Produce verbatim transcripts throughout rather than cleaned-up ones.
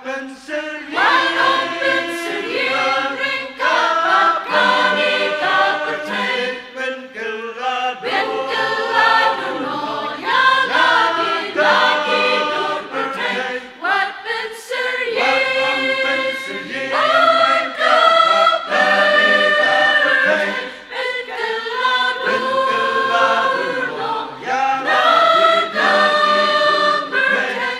Wat ong pynsyriem ryngkat bad kane ka pyrthei. Pynkylla dur noh ïa la ki dur pyrthei. Wat pynsyriem ryngkat bad kane ka pyrthei. Pynkylla dur noh ïa la ki dur pyrthei.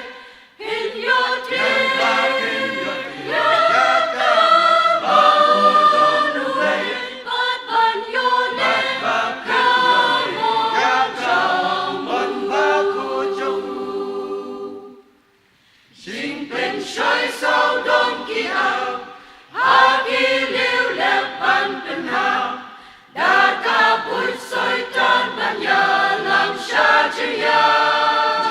Jingpynshoi sawdong ki am ha ki lieh lep ban pynhap da ka buit Soitan ban ïalam sha jingïap.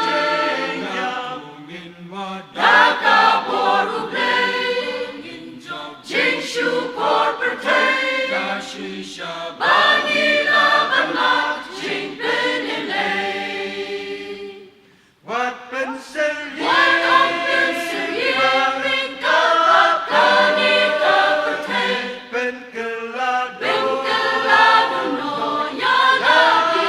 Da ka bor U Blei ngin jop jingshukor pyrthei. Da shisha ba ngi la ban mad jingpynim lei. Wat pynsyriem, wat ong pynsyriem ryngkat bad kane ka pyrthei. Pynkylla dur, pynkylla dur noh ïa la ki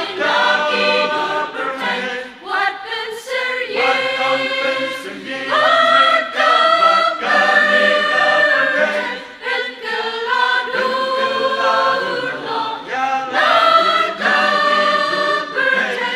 dur pyrthei. Wat pynsyriem, wat ong pynsyriem ryngkat bad kane ka pyrthei. Pynkylla dur, pynkylla dur noh ïa la ki dur pyrthei.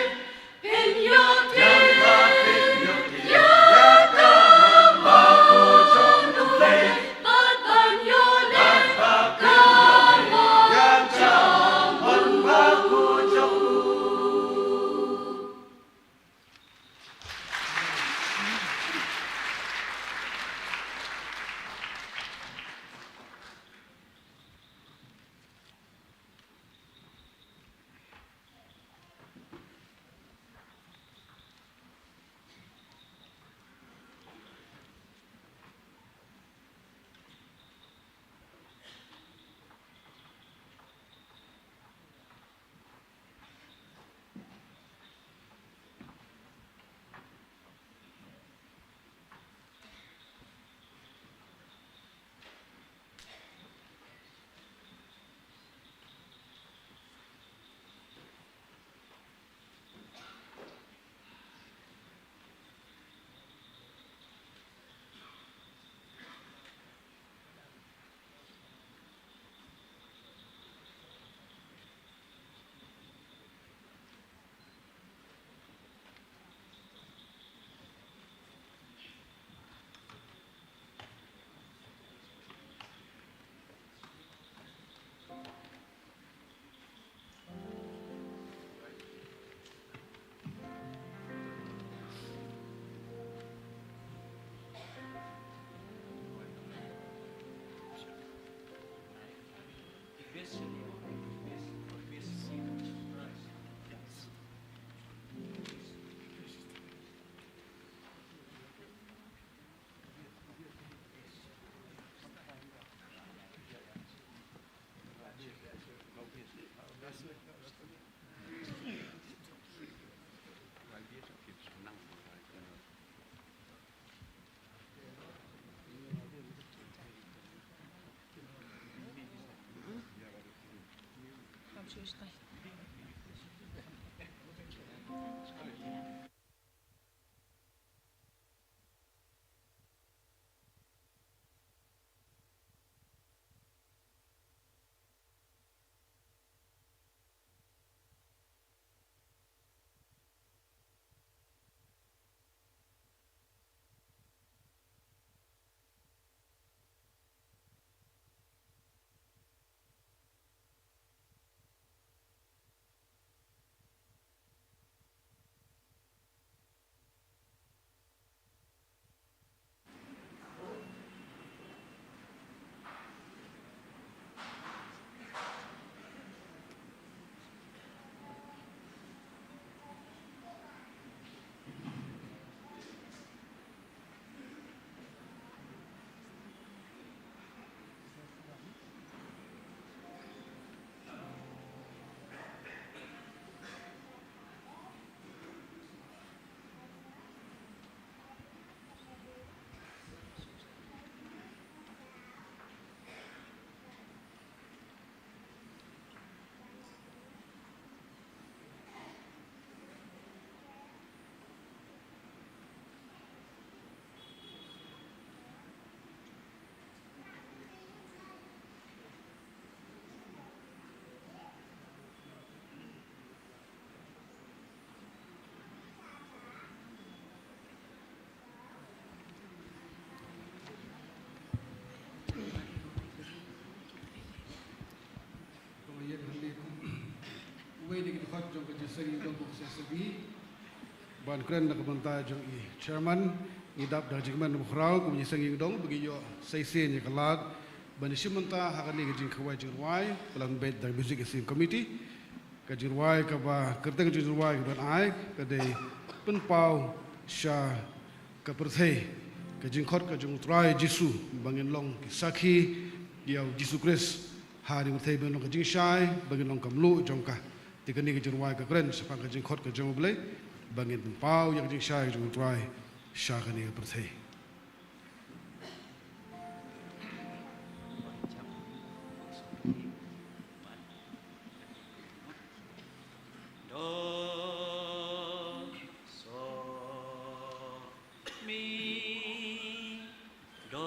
Kawei na ki dkhot jong ka jingïaseng ïingdong ba ka C S F B ban kren na ka bynta jong i chairman, ngi dap da ka jingkmen bakhraw kum jingïaseng ïingdong ba ngi ïoh sa shisien ïa ka lad ban ïashim bynta ha kane ka jingkhawai jingrwai ba la pynbeit da ka Music Assisting Committee. Ka jingrwai kaba kyrteng ka jingrwai kaba ai ka dei Pynpaw sha ka pyrthei, ka jingkhot ka jong U Trai Jisu, ba ngin long ki sakhi ïa U Jisu Khrist ha ri pyrthei, ba ngin long ka jingshai, ba ngin long ka mluh jong ka. Te kane ka jingrwai ka kren shaphang ka jingkhot ka jong U Blei, ba ngin pynpaw ïa ka jingshai ka jong U Trai sha kane ka pyrthei. Do, so, mi, do.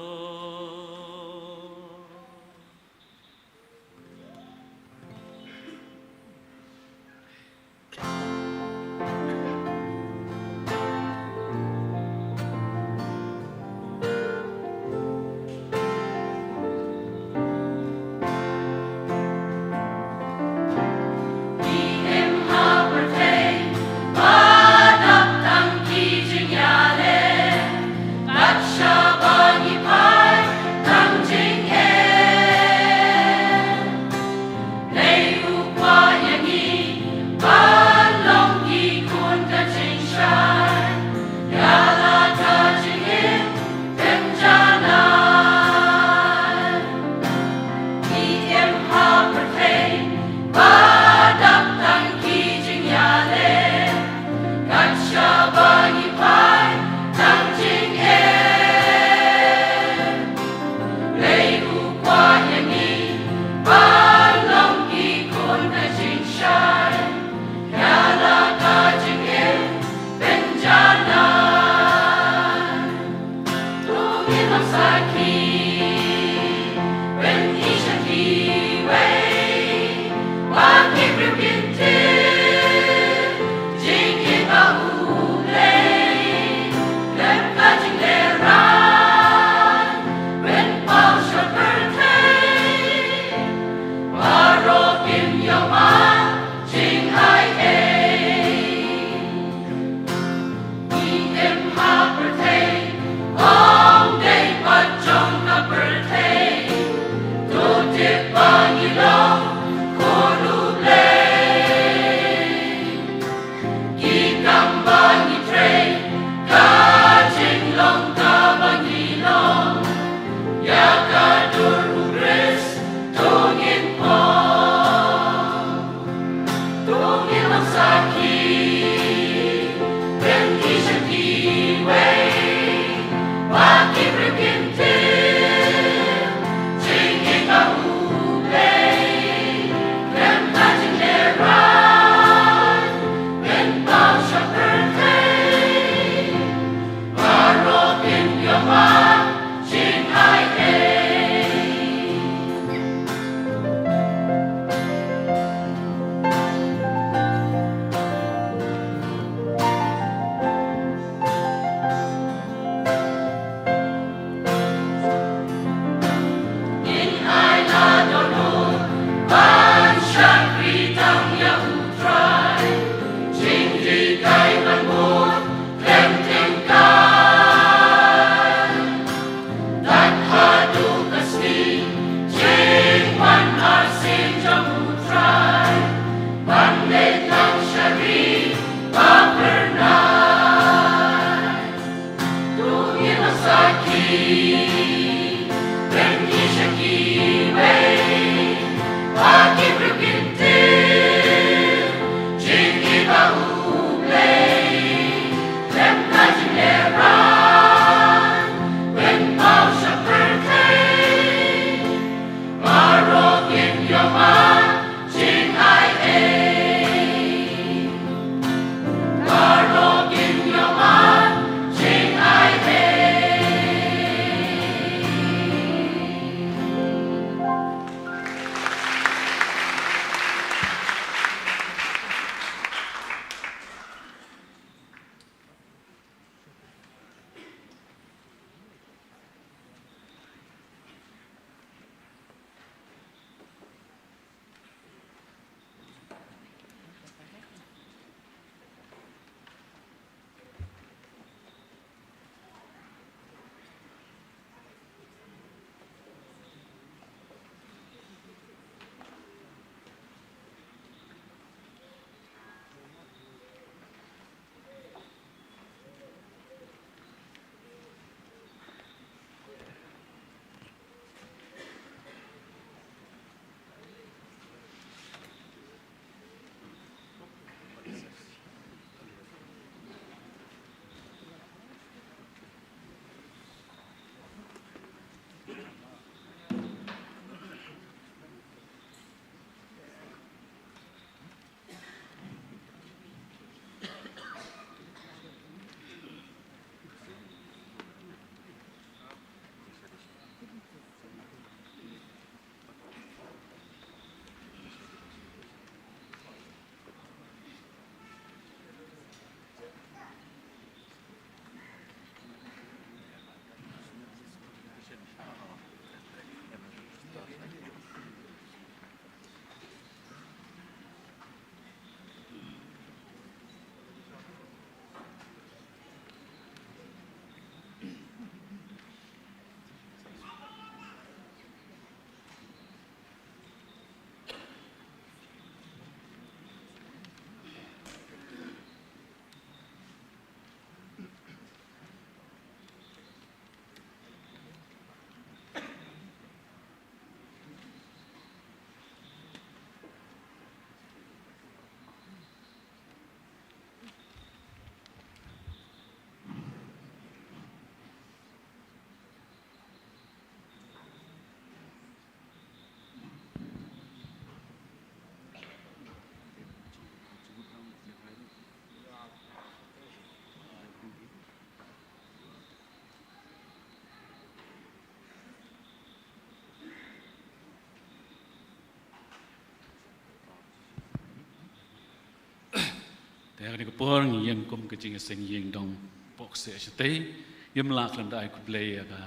Ïa kane ka por ngi ïeng kum ka jingïaseng ïing dong pok se shatei. Ïa mla khlem da ai khublei ïa ka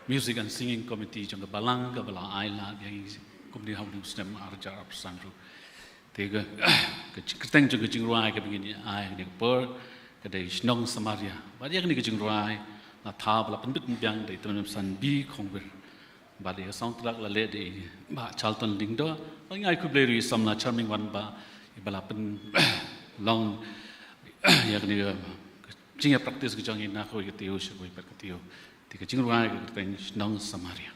Music and Singing Committee jong ka Balang kaba la ai lad ïa ngi kumne ha une u snem arhajar arphew san ruh. Te ka, ka jingkyrteng jong ka jingrwai kaba ngin ïa ai kane ka por ka dei Shnong Samaria. Bad ïa kane ka jingrwai la thaw ba la pynbit pynbiang da i Tymmen San B Khongwir. Bad ïa ka sound track la leh da i Bah Charlton Lyngdoh. Bad ngi ai khublei ruh ïa i samla Charming Wanbah iba la pynlong ïa kane ka jingïa practice ka jong ngi na kawei ka taïew sha kawei pat ka taïew. Te ka jingrwai ka kyrteng Shnong Samaria.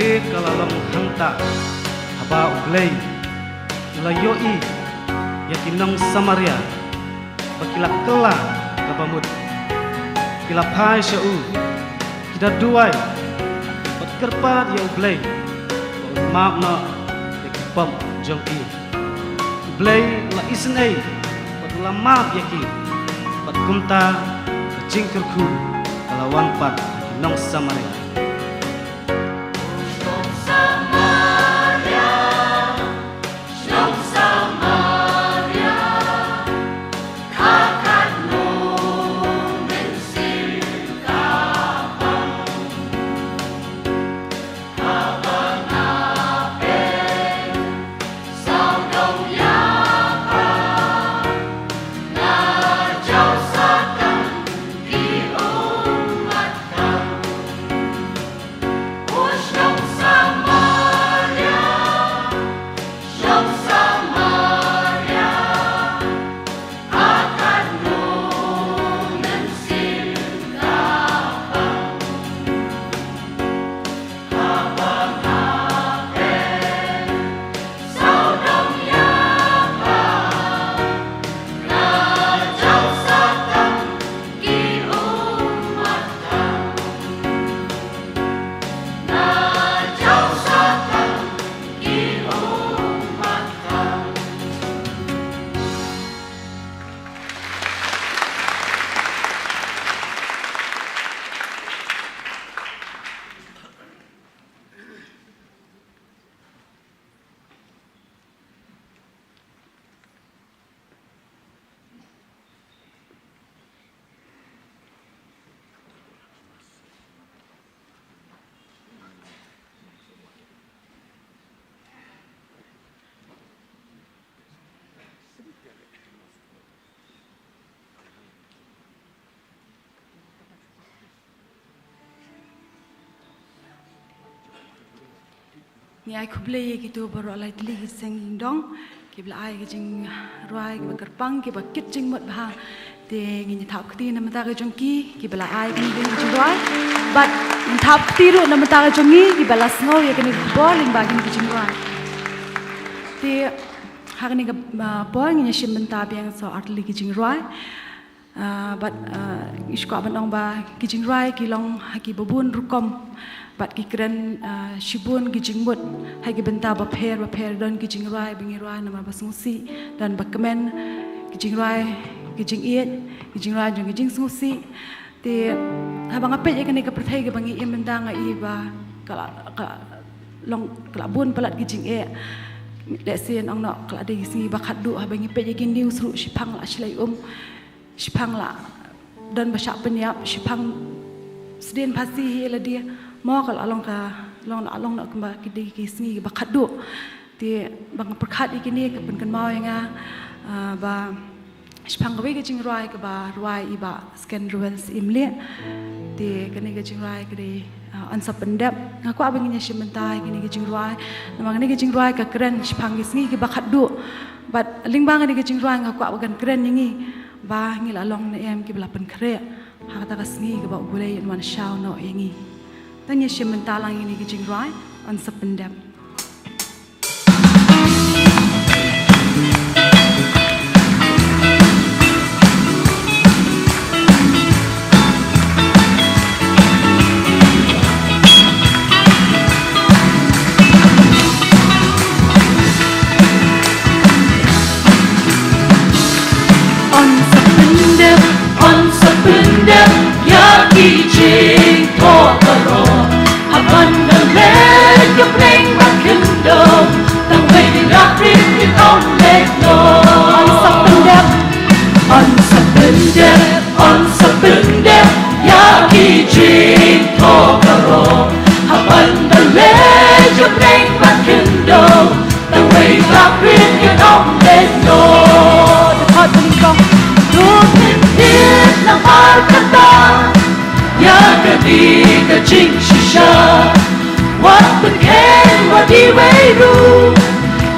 Te ka la long hangta haba U Blei u La ïohi ïa ki nong Samaria ba ki la kylla ka bamut. Ki la phai sha u, ki da duwai bad kyrpad ïa U Blei ba un map noh ïa ki pop jong ki. U Blei u la isynei bad u la map ïa ki, bad kumta ka jingkyrkhu ka la wan pat ha ki nong Samaria. Ngi ai khublei ïa kito baroh lai tylli ki seng lyngdong kiba la ai ki jingrwai kiba kyrpang, kiba kit jingmut bha. Te ngin ïa thap kti na bynta ka jong ki kiba la ai kine ki jingrwai. Bad ngin thap kti ruh na bynta ka jong ngi kiba la sngew ïa kine ki khubor lyngba kine ki jingrwai. Te ha kane ka, ah, por ngin ïa shim bynta biang sa ar tylli ki jingrwai. Ah, bad, ah, ngi sngewkwah ban ong ba ki jingrwai ki long ha kiba bun rukom bad ki kren, ah, shibun ki jingmut ha ki bynta bapher bapher. Don ki jingrwai ba ngi rwai namar ba sngewsih, don ba kmen, ki jingrwai ki jingïeit, ki jingrwai jong ki jingsngewsih. Te haba nga peit ïa kane ka pyrthei kaba ngi im mynta nga i ba ka la, ka la long, ka la bun palat ki jingeh. Lehse ong noh ka la dei ki sngi ba khatduh, haba ngi peit ïa ki news ruh shiphang la shlei um. Shiphang la don ba shah pynïap, shiphang sdien phasi hi lade. Mo ka la long, ka long, la long noh kumba ki dei ki sngi ba khatduh. Te ba nga pyrkhat ïa kine ka pynkynmaw ïa nga, ah, ba shiphang kawei ka jingrwai kaba rwai i Bah Sken Rwel Syiemlieh. Te kane ka jingrwai ka dei, ah, Yn Sa Pyndep. Nga kwah ba ngin ïa shim bynta ïa kane ka jingrwai namar kane ka jingrwai ka kren shiphang ki sngi kiba khatduh. Bad lyngba kane ka jingrwai nga kwah ba kan kren ïa ngi ba ngi la long ne em kiba la pynkhreh ha kata ka sngi kaba U Blei un wan shaw noh ïa ngi. Te ngin ïa shim bynta lang ïa kane ka jingrwai Yn Sa Pyndep. Yn sa pyndep, yn sa pyndep ïa ki jingthoh baroh. Haba nga leit ka pdeng ba khyndew, tang wei dap rit kin ym leit noh. Yn sa pyndep, yn sa pyndep, yn sa pyndep ïa ki jingthoh baroh. Haba nga leit ka pdeng ba khyndew, tang wei dap rit kin ym leit noh. Dkhot banyngkong. To pyndep namar kata ïa kane ka jingshisha. Wat pynkheiñ wat iwei ruh,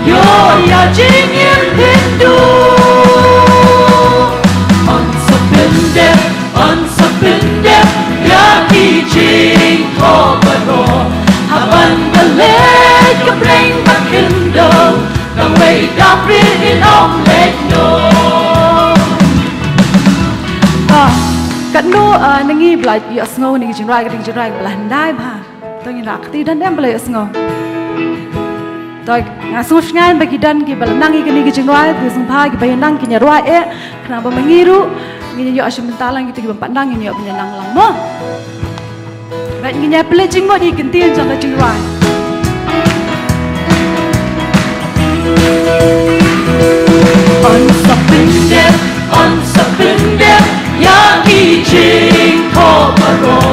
ïoh ïa jingim hynduh. Yn sa pyndep, yn sa pyndep ïa ki jingthoh baroh. Haba nga leit ka pdeng ba khyndew, tang wei dap Ah, na ngi ba la ïohsngew ïa kane ka jingrwai, ka dei ka jingrwai kaba la hyndai bha. To ngin ïa kti don em ba la ïohsngew. To nga sngewsynei ba ki don kiba la nang ïa kane ka jingrwai, te sngewbha kiba ïa nang kin ïa rwai eh, khnang ba ma ngi ruh ngin ïa ïoh shim bynta lang, kito kiba ym pat nang ngin ïoh ban ïa nang lang mo. Bad ngin ïa pynleit jingmut ïa ka ktien jong ka jingrwai. Yn sa pyndep, yn sa pyndep ïa ki jingthoh baroh.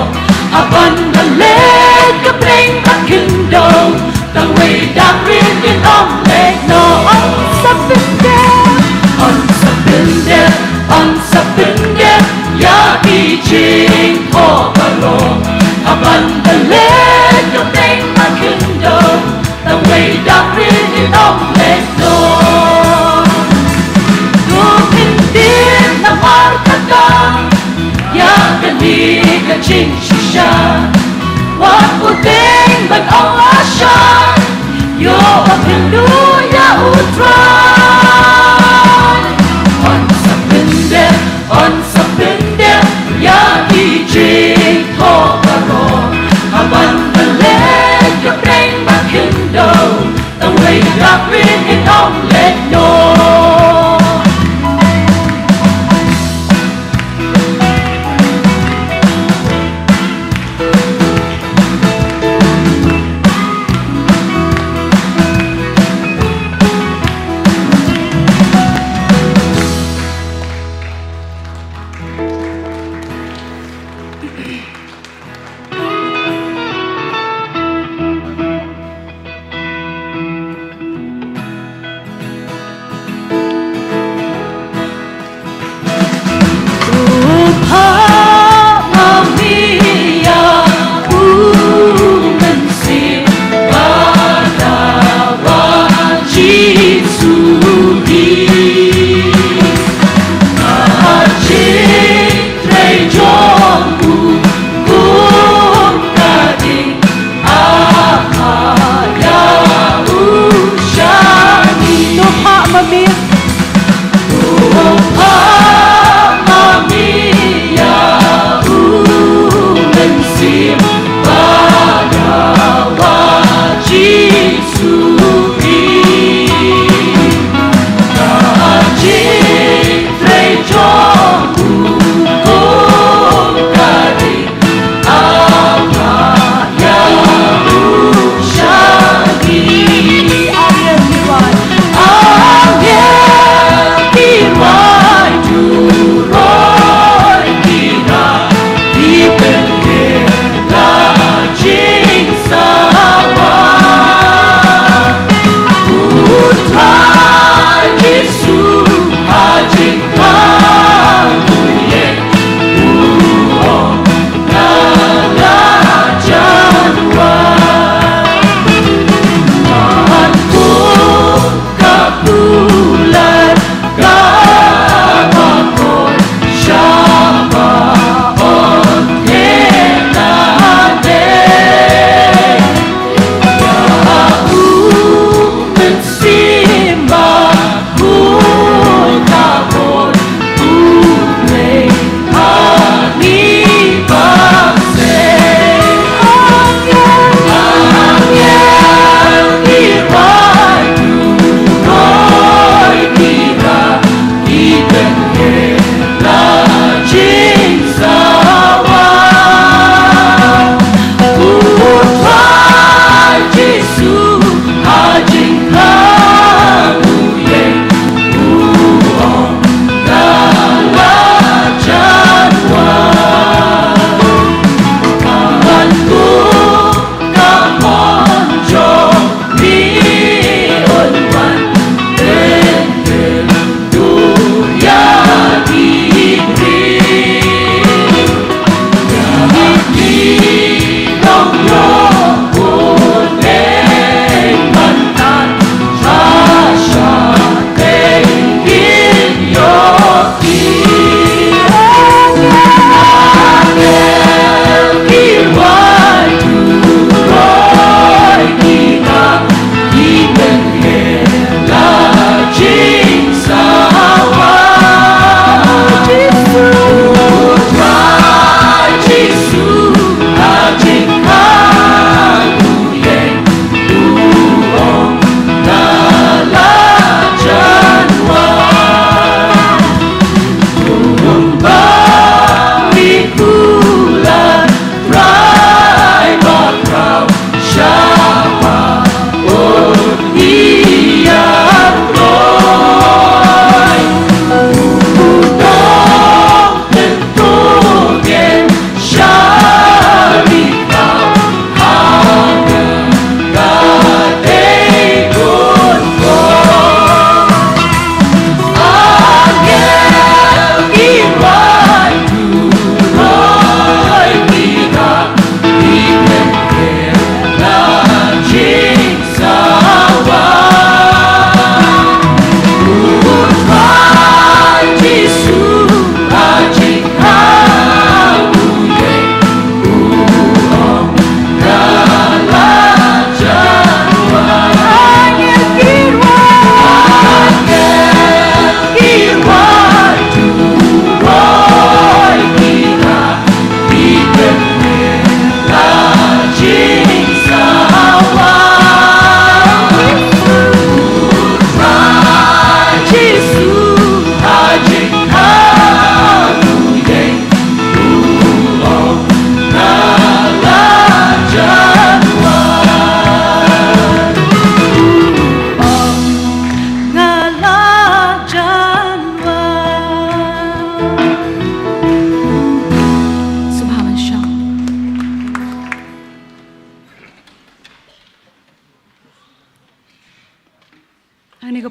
Haba ngi leit ka pdeng ba khyndew, tang wei dak rit ngin ym leit noh. Yn sa pyndep, yn sa pyndep, yn sa pyndep ïa ki jingthoh baroh. Haba ngi leit ka pdeng ba khyndew, tang wei dak rit ngin ym leit noh. To khyndiat namar kata ïa kane ka jingshisha, wat pyrthei ban ong lashai, ïoh ba khyndiat ïa U Trai. Yn sa pyndep, yn sa pyndep ïa ki jingthoh baroh. Haba ngi leit ka pdeng ba khyndew, tang wei dak rit ngin ym leit noh.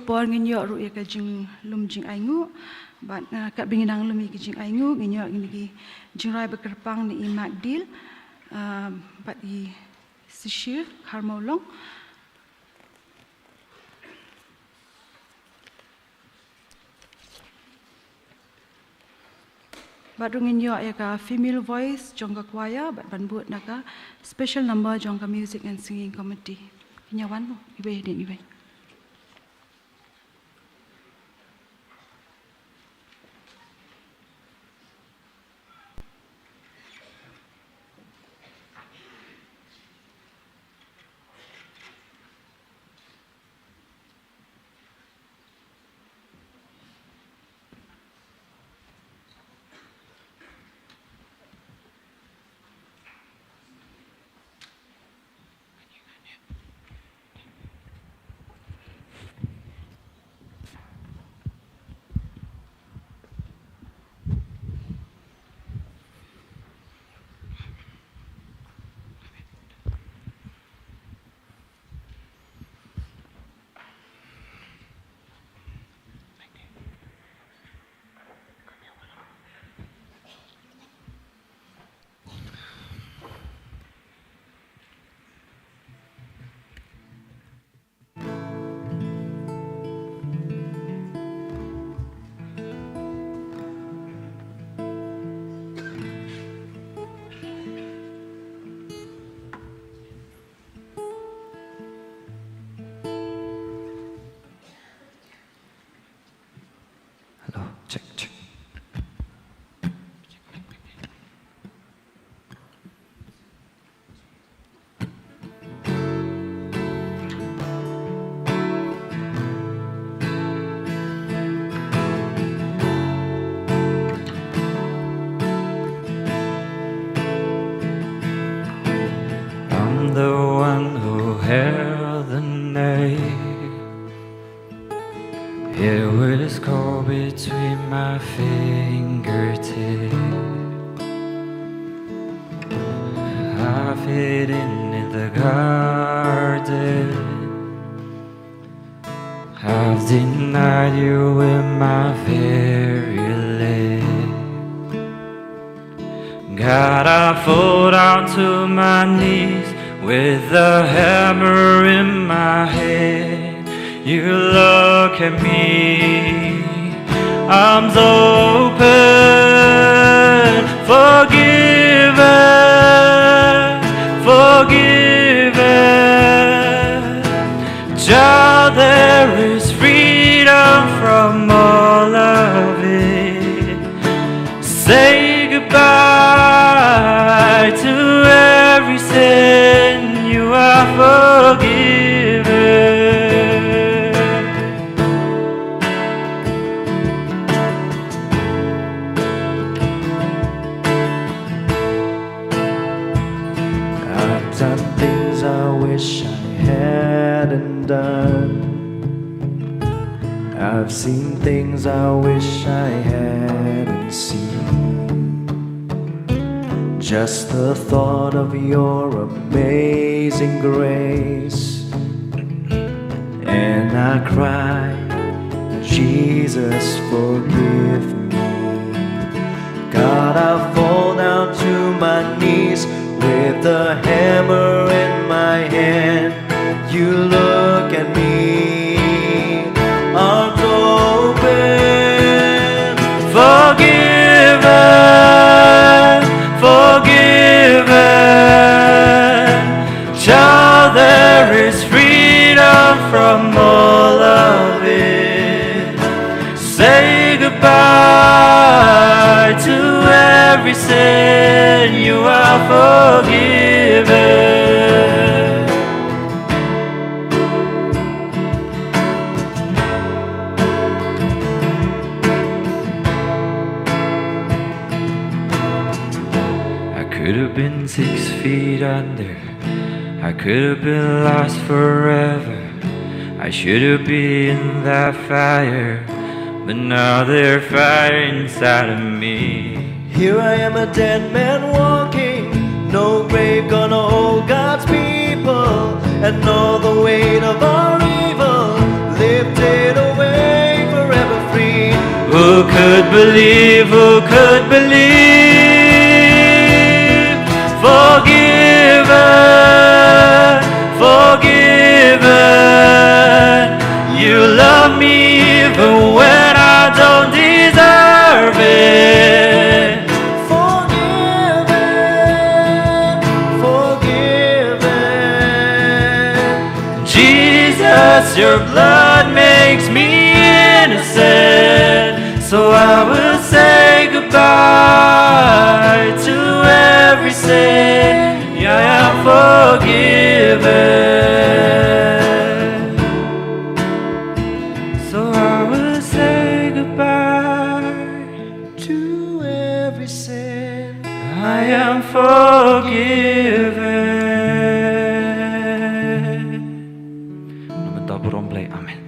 Por ngin ïoh ruh ïa ka jinglum jingainguh, bad, ah, katba ngin nang lum ïa ka jingainguh, ngin ïoh ïa ki jingrai ba kyrpang na i Magdil, ah, bad i Sishir Kharmawlong. Bad ruh ngin ïoh ïa ka female voice jong ka choir, bad ban bud na ka special number jong ka music and singing committee. Ngin ïa wan mo, iwei, dien iwei. Hello, check, check. I'm the one who held the name. It was cold between my fingertips. I've hidden in the garden. I've denied you with my very lips. God, I fall down to my knees with the hammer in my hand. You look at me, arms open, forgiven, forgiven. Child, there is freedom from all of it. Say goodbye to every sin, you are forgiven. I've done things I wish I hadn't done. I've seen things I wish I hadn't seen. Just the thought of your amazing grace. And I cry, Jesus, forgive me. God, I fall down to my knees with the hammer in my hand. You look at me, arms open, forgiven, forgiven. Child, there is freedom from all of it. Say goodbye to every sin, you are forgiven. I could have been six feet under. I could have been lost forever. I should have been in that fire, but now there's fire inside of me. Here I am, a dead man walking, no grave gonna hold God's people, and all the weight of our evil lifted Who could believe, who could believe? Forgiven, forgiven. You love me even when I don't deserve it. Forgiven, forgiven. Jesus, your blood makes me innocent. So I will say goodbye to every sin. Yeah, I am forgiven. So I will say goodbye to every sin. I am forgiven. Na ka bynta burom Blei. Amen.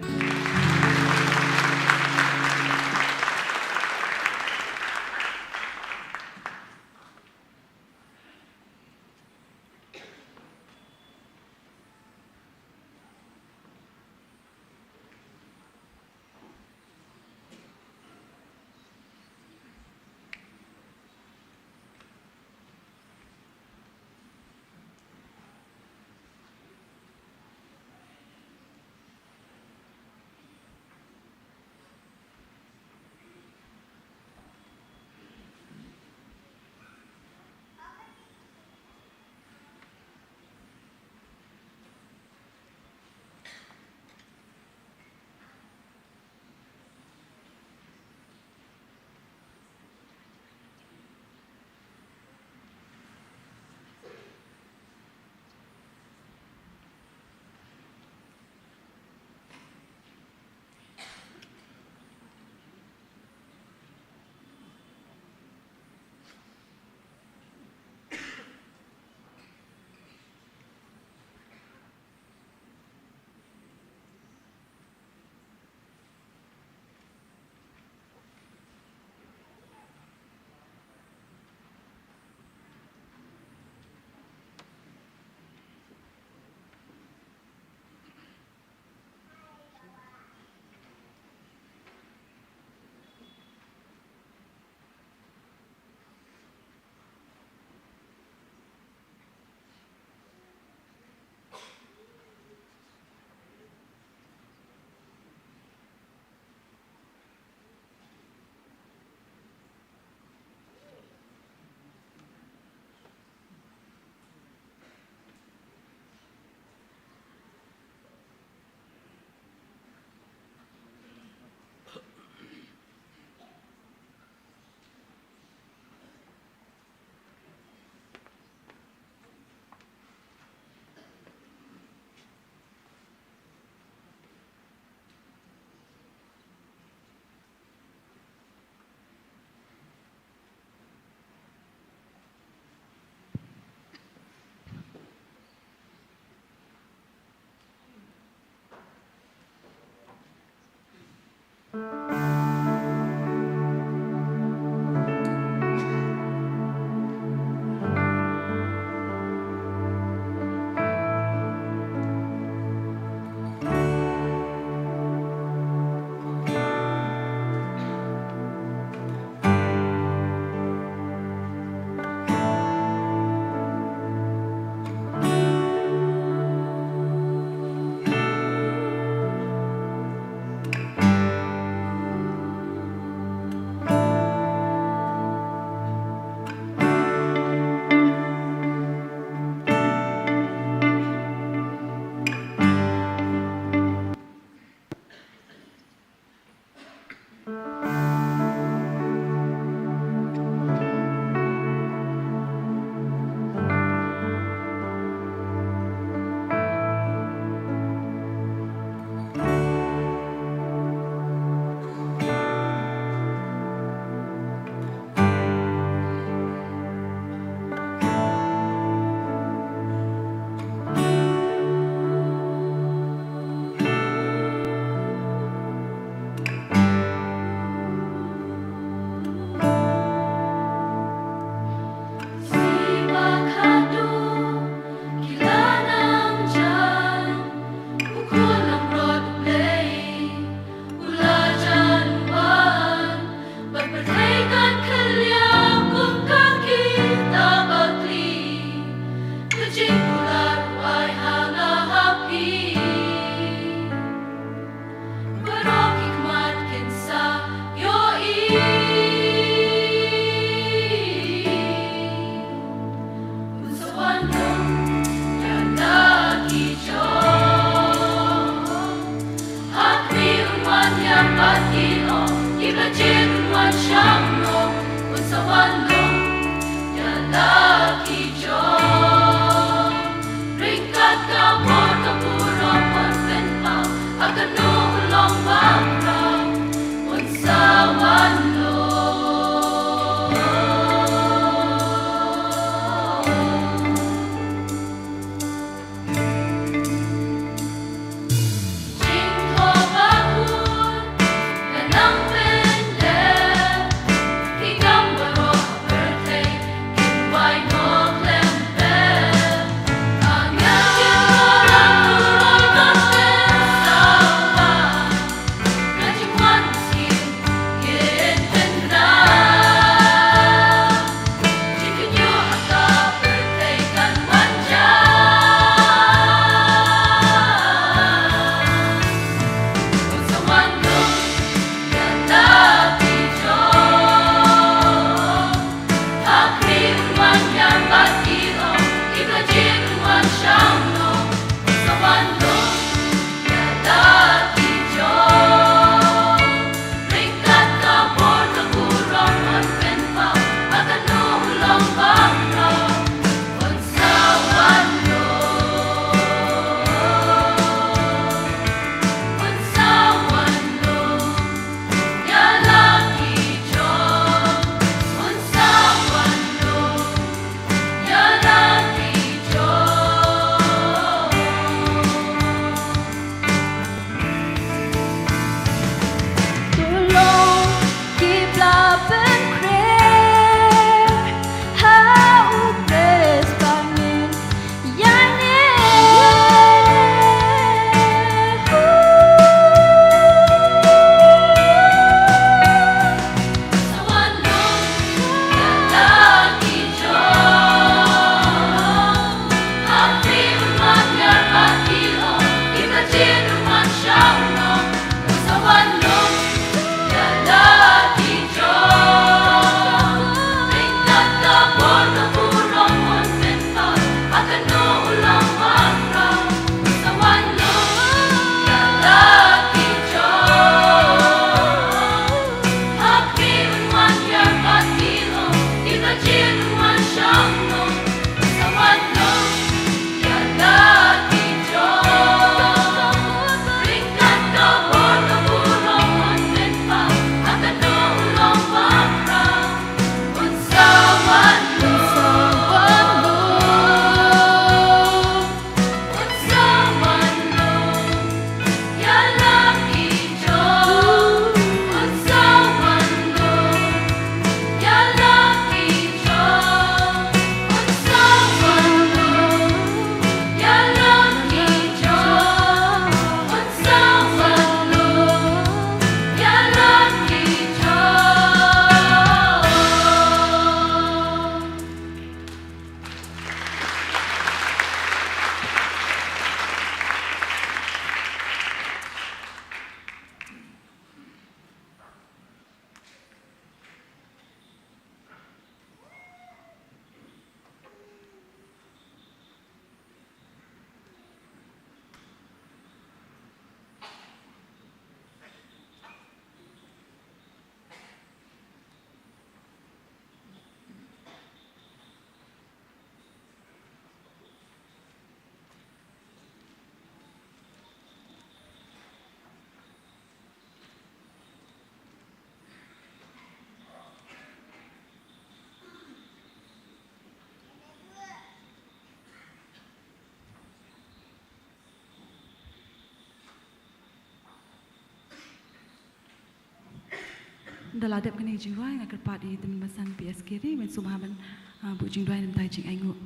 Da la dep kane ka jingrwai, nga kyrpad ïa i Tymmen Basan P S Carey ban sumar ban, ah, buh jingduwai na ka bynta ka jingainguh.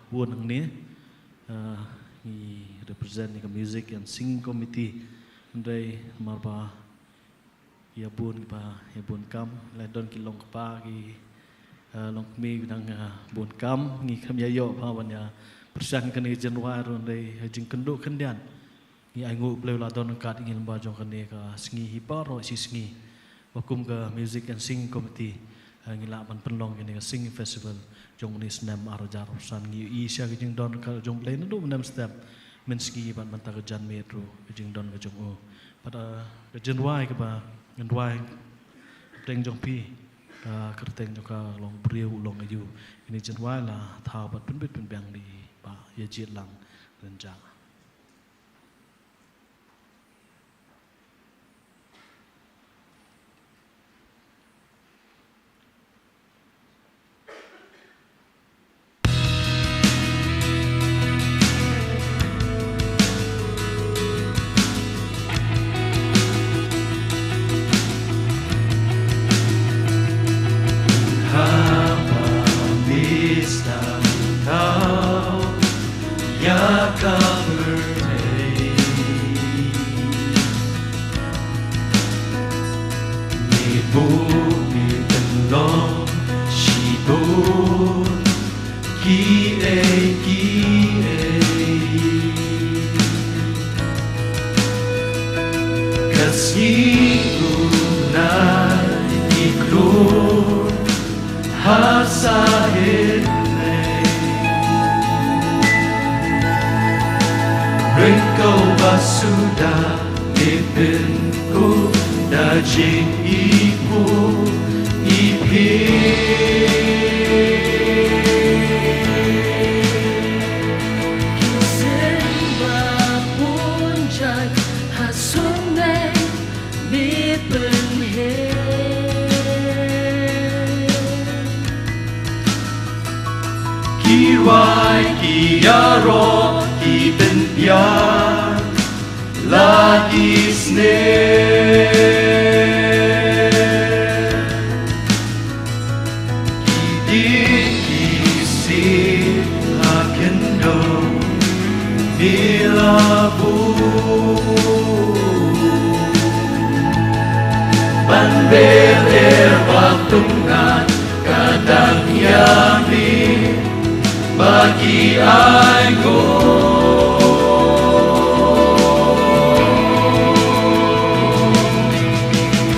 Bun hangne, uh, ngi represent ïa ka Music and Singing Committee. Hynrei namar ba ïa bun kiba, ïa bun kam, leh don ki long kpa ki, uh, long kmie ki dang, uh, bun kam, ngi khlem ïa ïoh ba ban ïa pyrshang kane ka jingrwai ruh, hynrei ha jingkynduh khyndiat ngi ainguh Blei u la don ryngkat ïa ngi lyngba jong kane ka sngi hi baroh shi sngi. Ba kum ka Music and Singing Committee, eh, ngi lah ban pynlong kane ka Singing Festival jong une u snem ar hajar arphew san. Ngi ïohi sha ka jingdon ka jong Blei naduh mynne mynstep, mynsngi bad mynta ka janmiet ruh ka jingdon ka jong u. Bad, eh, ka jingrwai kaba ngan rwai kyrteng jong phi, ka kyrteng jong ka long Briew U Long Aïu. Kane ka jingrwai la thaw bad pynbit pynbiang da i Bah Ïajied Lang Rynjah. Haba phi sdang thaw ïa ka pyrthei, me buh me pynlong shibun kiei kiei. Ka sngi u nai i klur ha sahit nei. Ryngkew ba suda me pynkup da jingïakhun ïa phi. Ki seng ba bun jait ha sumne me pynhiar. Ki rwai, ki ïaroh, ki pynbiang la ki snem. Ki dieng ki siej la khyndew, me la buh. Ban beh er bad tyngnat ka dang ïa mih ba ki ainguh.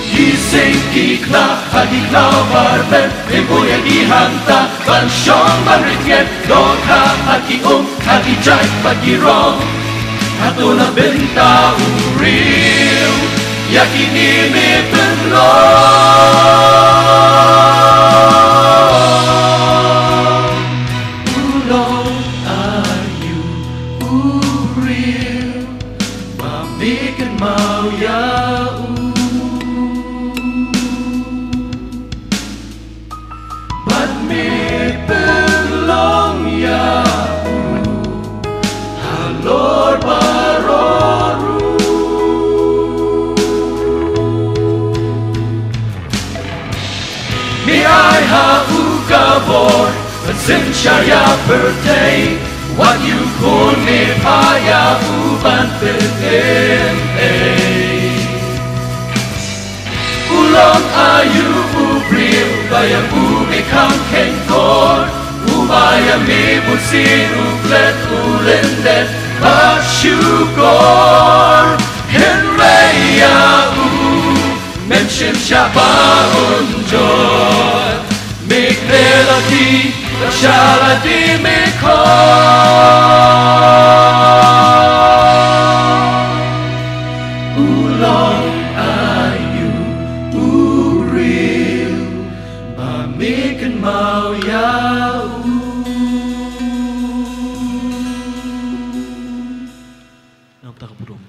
Ki seng ki khlaw ha ki khlaw ba rben, me buh ïa ki hangta ban shong ban rit ngeit. Dohkha ha ki um ha ki jait bad ki rong, hato na bynta u briew ïa kine me pynlong? U long aïu u briew ba me kynmaw ïa u? Bad me pynlong ïa u halor baroh ruh. Me ai ha u ka bor ban synshar ïa pyrthei, wat ïoh khun me phah ïa u ban pynïeng ei. U long aïu u briew ba ïa u me kham kheiñ kor, uba ïa me bunsien u klet u lyndet ba shukor. Hynrei ïa u mem shim shah ba un jot. Me khleh la ki Shalati me ko u long ayu u ril ba me kan mau ya u. Nam ta ka pudum.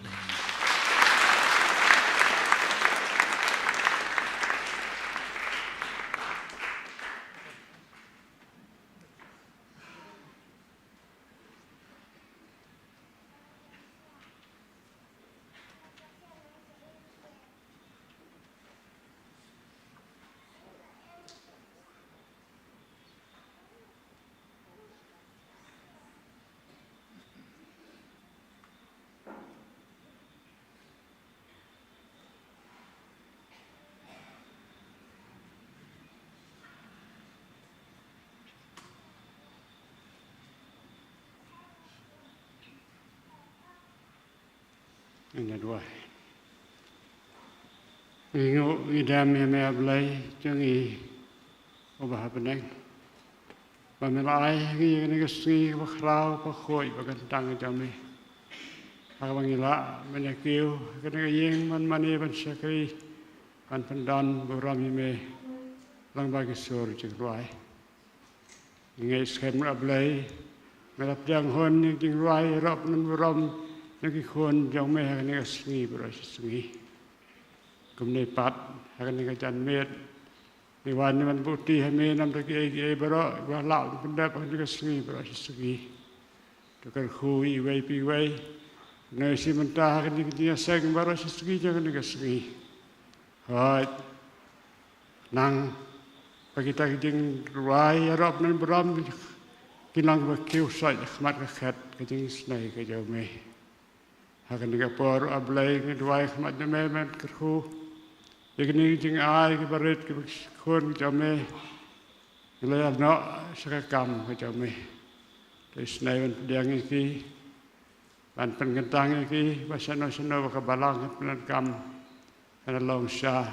Ngin ïa duwai. Ngi nguh ngi dem ïa me, A Blei jong ngi uba ha bneng, ba me la ai ha ngi ïa kane ka sngi kaba khraw, kaba khuid, kaba kyntang jong me. Ha kaba ngi lah ban ïa kiew ha kane ka ïing ban mane, ban shakri, ban pyndon burom ïa me lyngba ki sur jingrwai. Ngi ngeit skhem, A Blei, me la pdiang hun ïa ki jingrwai ïaroh pyndon burom ïa ki khun jong me ha kane ka sngi baroh shi sngi. Kumne pat ha kane ka janmiet ngi wan, ngi wan buh ti ha me namar kiei kiei baroh kiba lah ban pyndep ha kane ka sngi baroh shi sngi. To kyrkhu iwei pa iwei, kane shi mynta ha kane ka jingïaseng baroh shi sngi jong kane ka sngi. Hooid, nang ba kita ki jingrwai ïaroh pyndon burom kin long kiba kiew soit ha khmat ka khet ka jingisynei ka jong me. Ha kane ka por, A Blei, ngi duwai ha khmat jong me, men kyrkhu ïa kine ki jingai kiba rit kiba khun ki jong me. Ngi la ïa noh sha ka kam ka jong me. To isynei ban pdiang ïa ki, ban pynkyntang ïa ki, ba shano shano ba ka balang kan pyndonkam, kan long sha,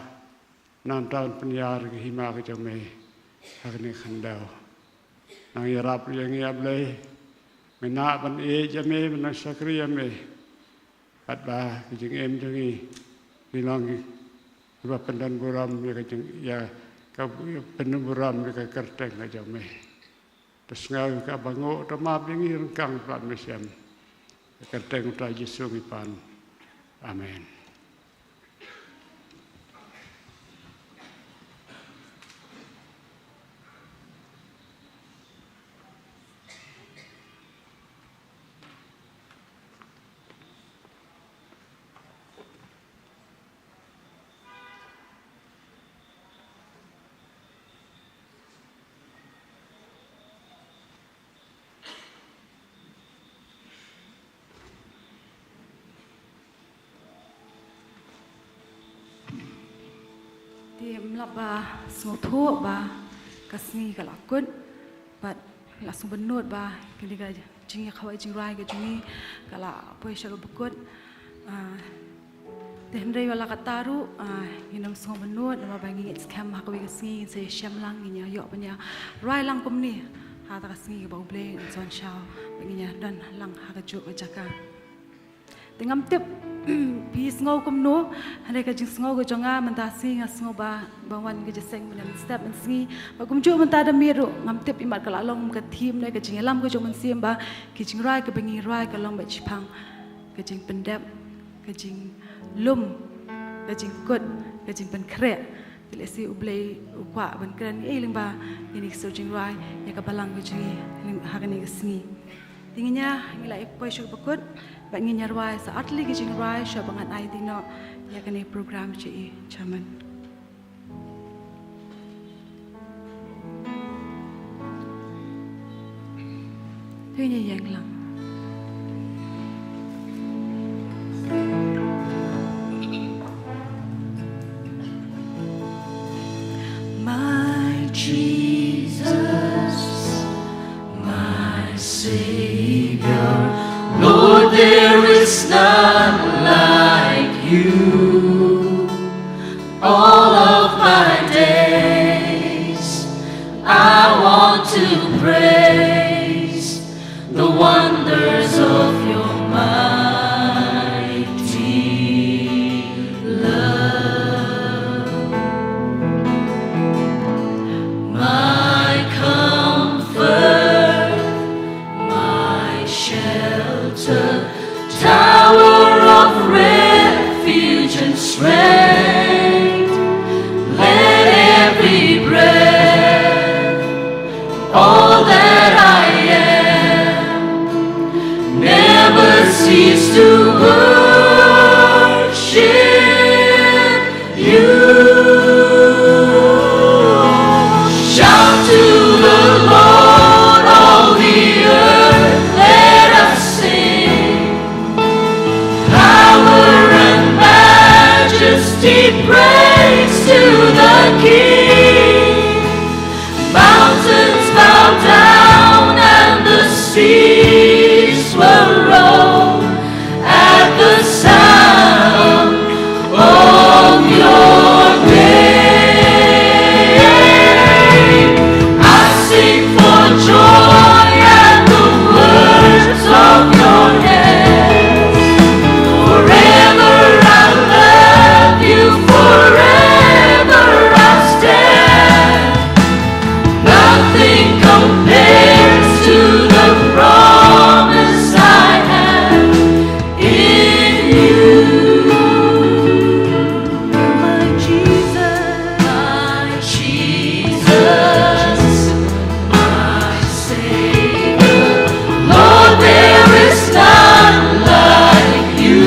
nangta ban pynïar ïa ka hima ka jong me ha kane ka khyndew. Nang ïarap ïa ngi, A Blei, me nang ban ïeit ïa me, me nang shakri ïa me. Katba ki jingim jong ngi ki long kiba pyndon burom ïa ka jing, ïa ka pyndon burom ïa ka kyrteng ka jong me. To sngew ïa ka banguh, to map ïa ngi ryngkang, Trai, me shem. Ha ka kyrteng u Trai Jisu ngi pan. Amen. Te ym lah ba sngewthuh ba ka sngi ka la kut, bad la sngewbynnud ba kane ka jingïakhawa jingrwai ka jong ngi ka la poi sha kaba kut. Ah, te hynrei wat la katta ruh, ah, ngin ym sngewbynnud namar ba ngi ngeit skhem ha kawei ka sngi ngin sa ïashem lang, ngin ïa ïoh ban ïa rwai lang kumne ha kata ka sngi kaba U Blei un sa wan shaw, ba ngin ïa don lang ha kajuh ka jaka. Te ngam tip phi sngew kumno, hynrei ka jingsngew ka jong nga mynta sngi nga sngew ba, ba wan ka jingïaseng mynne mynstep mynsngi. Bad kumjuh mynta da miet ruh ngam tip, imat ka la long ka theme ne ka jingïalam ka jong u Mynsiem ba ki jingrwai kiba ngi rwai ka long beit shaphang ka jingpyndep, ka jinglum, ka jingkut, ka jingpynkhreh. Te lehse U Blei u kwah ban kren ïa ngi lyngba ïa kine ki sur jingrwai ïa ka balang ka jong ngi ha kane ka sngi. Te ngin ïa, ngi la ïa poi sha kaba kut, bad ngin ïa rwai sa artylli ki jingrwai shuwa ba ngan ai ïa kane program sha i chairman. Te ngin ïa ïeng lang. My Jesus, my Savior, Lord, there is none like you. All of my days, I want to Praise the wonders of your mighty love. My comfort, my shelter, tower of refuge and strength, let every breath, all that I am, never cease to worship you. Shout to the Lord, all the earth, let us sing. Power and majesty, praise to the King. Mountains bow down and the seas will roar at the sound of your name. I sing for joy at the works of your hands. Forever I love you, forever I stand. Nothing compares to the promise I have in you. My Jesus, my Jesus, my Savior. Lord, there is none like you.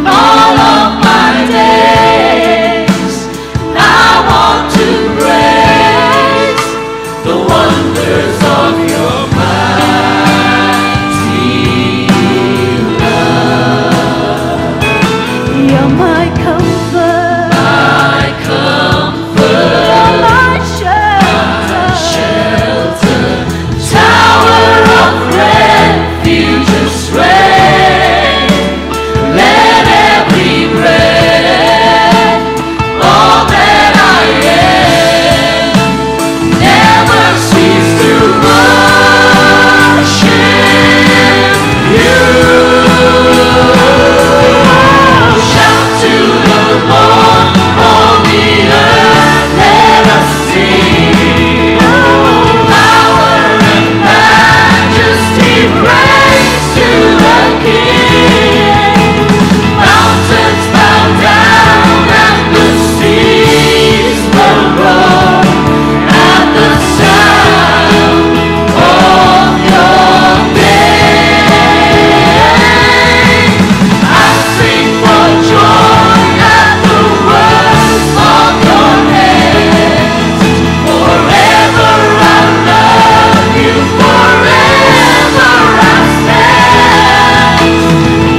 All of my days I want to praise the wonders of your mighty love. You're my comfort, my comfort, you're my shelter, shelter, tower of refuge and strength. Let every breath, all that I am, never cease to worship you. Shout to the Lord, all the earth, let us sing. Power and majesty, praise to the King. Mountains bow down and the seas will roar at the sound of your name. I sing for joy at the works of your hands. Forever I love you, forever I stand.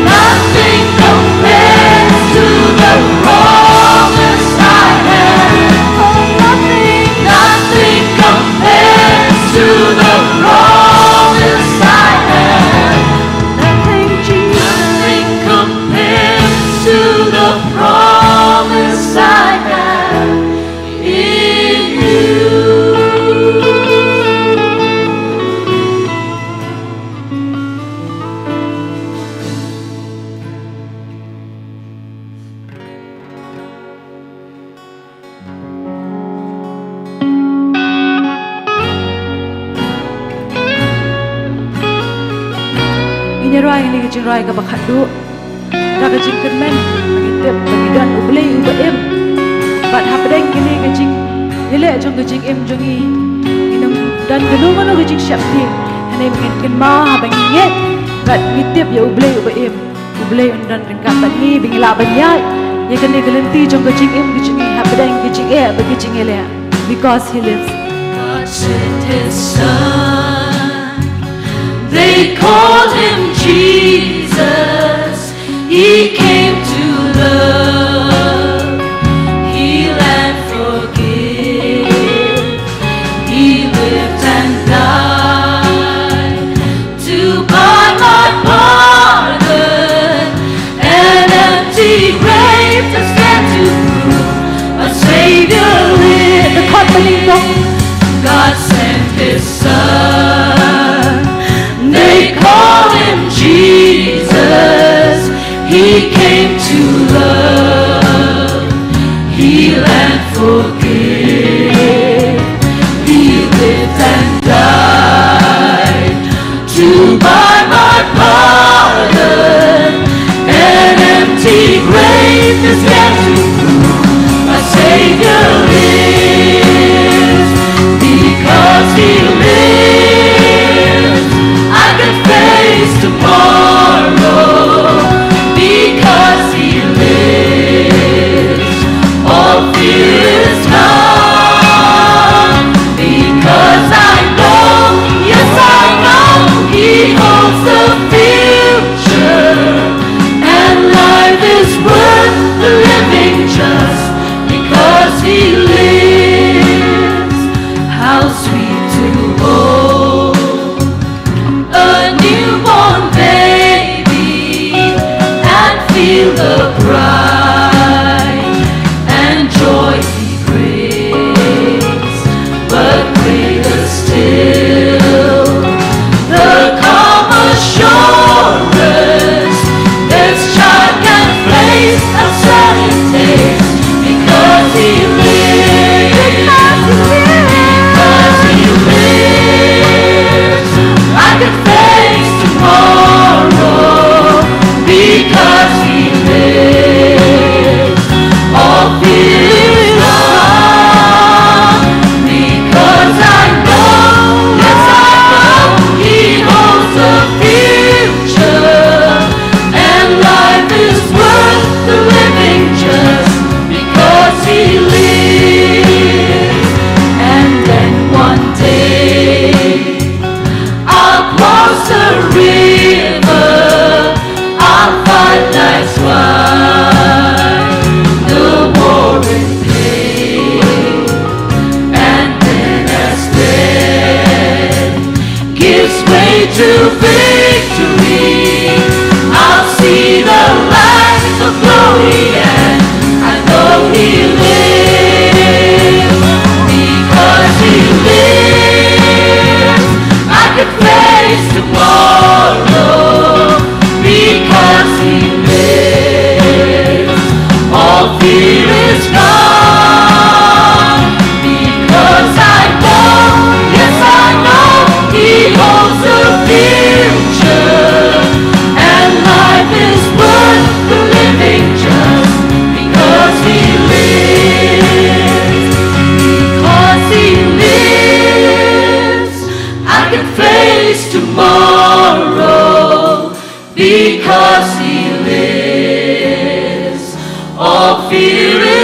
Nothing compares to the promise I have. Oh, nothing, nothing compares to the promise I have. Nothing, Jesus. Nothing compares to the promise I have in you. Ngin ïa rwai kane ka jingrwai kaba khatduh da ka jingkyrmen, ba ngi tip ba ngi don U Blei uba im. Bad hapdeng kane ka jingïaleh jong ka jingim jong ngi, ngin ym don kano kano ka jingsheptieng. Hynrei ngin kynmaw haba ngi ngeit bad ngi tip ïa U Blei uba im, U Blei un don ryngkat bad ngi ba ngi lah ban ïaid ïa kane ka lynti jong ka jingim ka jong ngi hapdeng ka jingeh bad ka jingïaleh. Because he lives. God sent his son. They called him Jesus. He came to love, heal and forgive. He lived and died to buy my pardon. An empty grave to stand to prove a Savior lives. God sent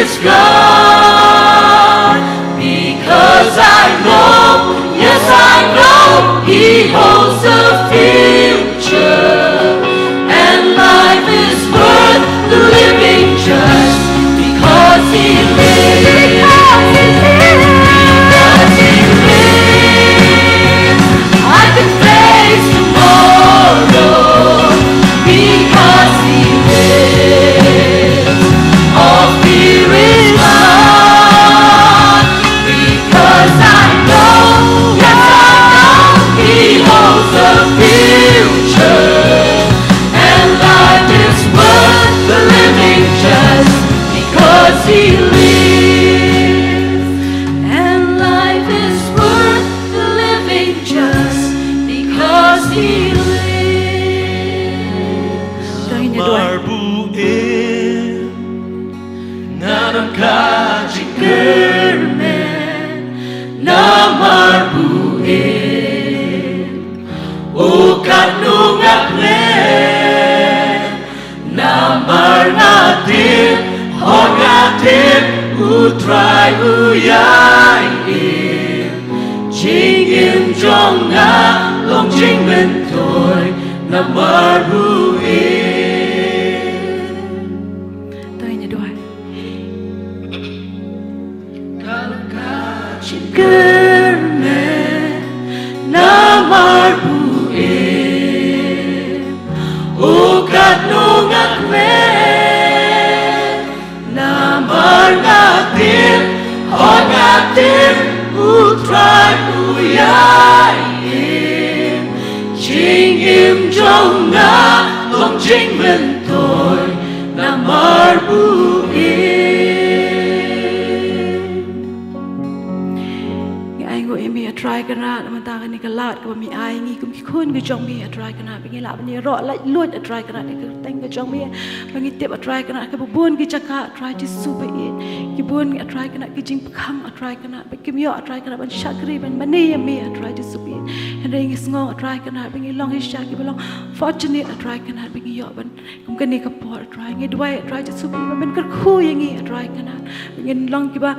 is God, because I know, yes, I know He holds the future, and life is worth the living just because He lives. Because He lives. Because He lives. I can face tomorrow because He lives. All fear is gone because I know, yes, I know He holds the future. And life is worth the living just because He lives. And life is worth the living just because He lives. Dang ïa dua. Namar bu im nga don ka jingkyrmen. Namar bu im, oh katno nga kmen. Namar nga tip, hooid nga tip, U Trai u ïai im. Jingim jong nga long jingmyntoi namar bu im. To ngin ïa duwai. Ka long ka jingkyrmen namar bu im, oh katno nga kmen. Namar nga tip, hooid nga tip, U Trai u ïai im. Jingim jong nga long jingmyntoi namar bu im. Ngi ai nguh ïa me, A Trai Kynrad, namar kane ka lad kaba me ai ngi kum ki khun ki jong me, A Trai Kynrad, ba ngi lah ban ïaroh laitluid, A Trai Kynrad, ïa ka kyrteng ka jong me, ba ngi tip, A Trai Kynrad, kaba bun ki jaka, A Trai Jisu ba ïeit, ki bun, A Trai Kynrad, ki jingpyrkhang, A Trai Kynrad, ba kim ïoh, A Trai Kynrad, ban shakri, ban mane ïa me, A Trai Jisu ba ïeit. Hynrei ngi sngew, A Trai Kynrad, ba ngi long shisha kiba long fortunate, A Trai Kynrad, ba ngi ïoh ban kum kane ka por, A Trai. Ngi duwai, A Trai Jisu ba ïeit, ba men kyrkhu ïa ngi, A Trai Kynrad, ba ngin long kiba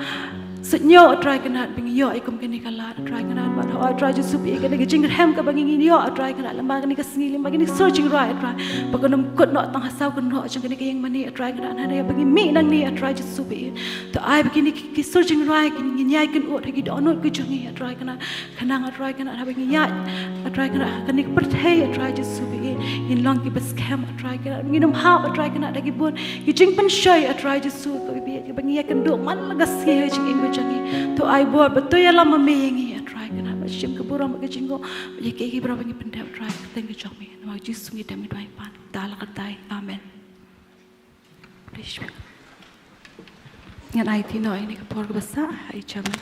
suidñiew, A Trai Kynrad, ba ngi ïoh ïa kum kane ka lad, A Trai Kynrad. Bad hooid, A Trai Jisu ba ïeit, kane ka jingrhem kaba ngi ïoh, A Trai Kynrad, lyngba kane ka sngi, lyngba kane ka sur jingrwai, A Trai, ba kan ym kut noh tang ha saw kynroh jong kane ka ïing mane, A Trai Kynrad, hynrei ba ngi mih nangne, A Trai Jisu ba ïeit. To ai ba kine ki, ki sur jingrwai, ki, ngin ïai kynud ha ki dohnud ki jong ngi, A Trai Kynrad, khnang, A Trai Kynrad, haba ngi ïaid, A Trai Kynrad, ha kane ka pyrthei, A Trai Jisu ba ïeit, ngin long kiba skhem, A Trai Kynrad, ngin ym hap, A Trai Kynrad, da ki bun ki jingpynshoi, A Trai Jisu ba ïeit, ba ngi ïakynduh man la ka sngi ha ka jingim ka jong ngi. To ai bor bad to ïalam ma me ïa ngi, A Trai Kynrad, bad shim ka burom bad ka jingkyrkhu ïa kiei kiei baroh ba ngi pyndep, A Trai, ha ka kyrteng ka jong me. Namar Jisu ngi dem ngi duwai pan, da la ka kyrteng. Amen. Ngan aiti noh ïa kane ka por kaba sah ha i chairman.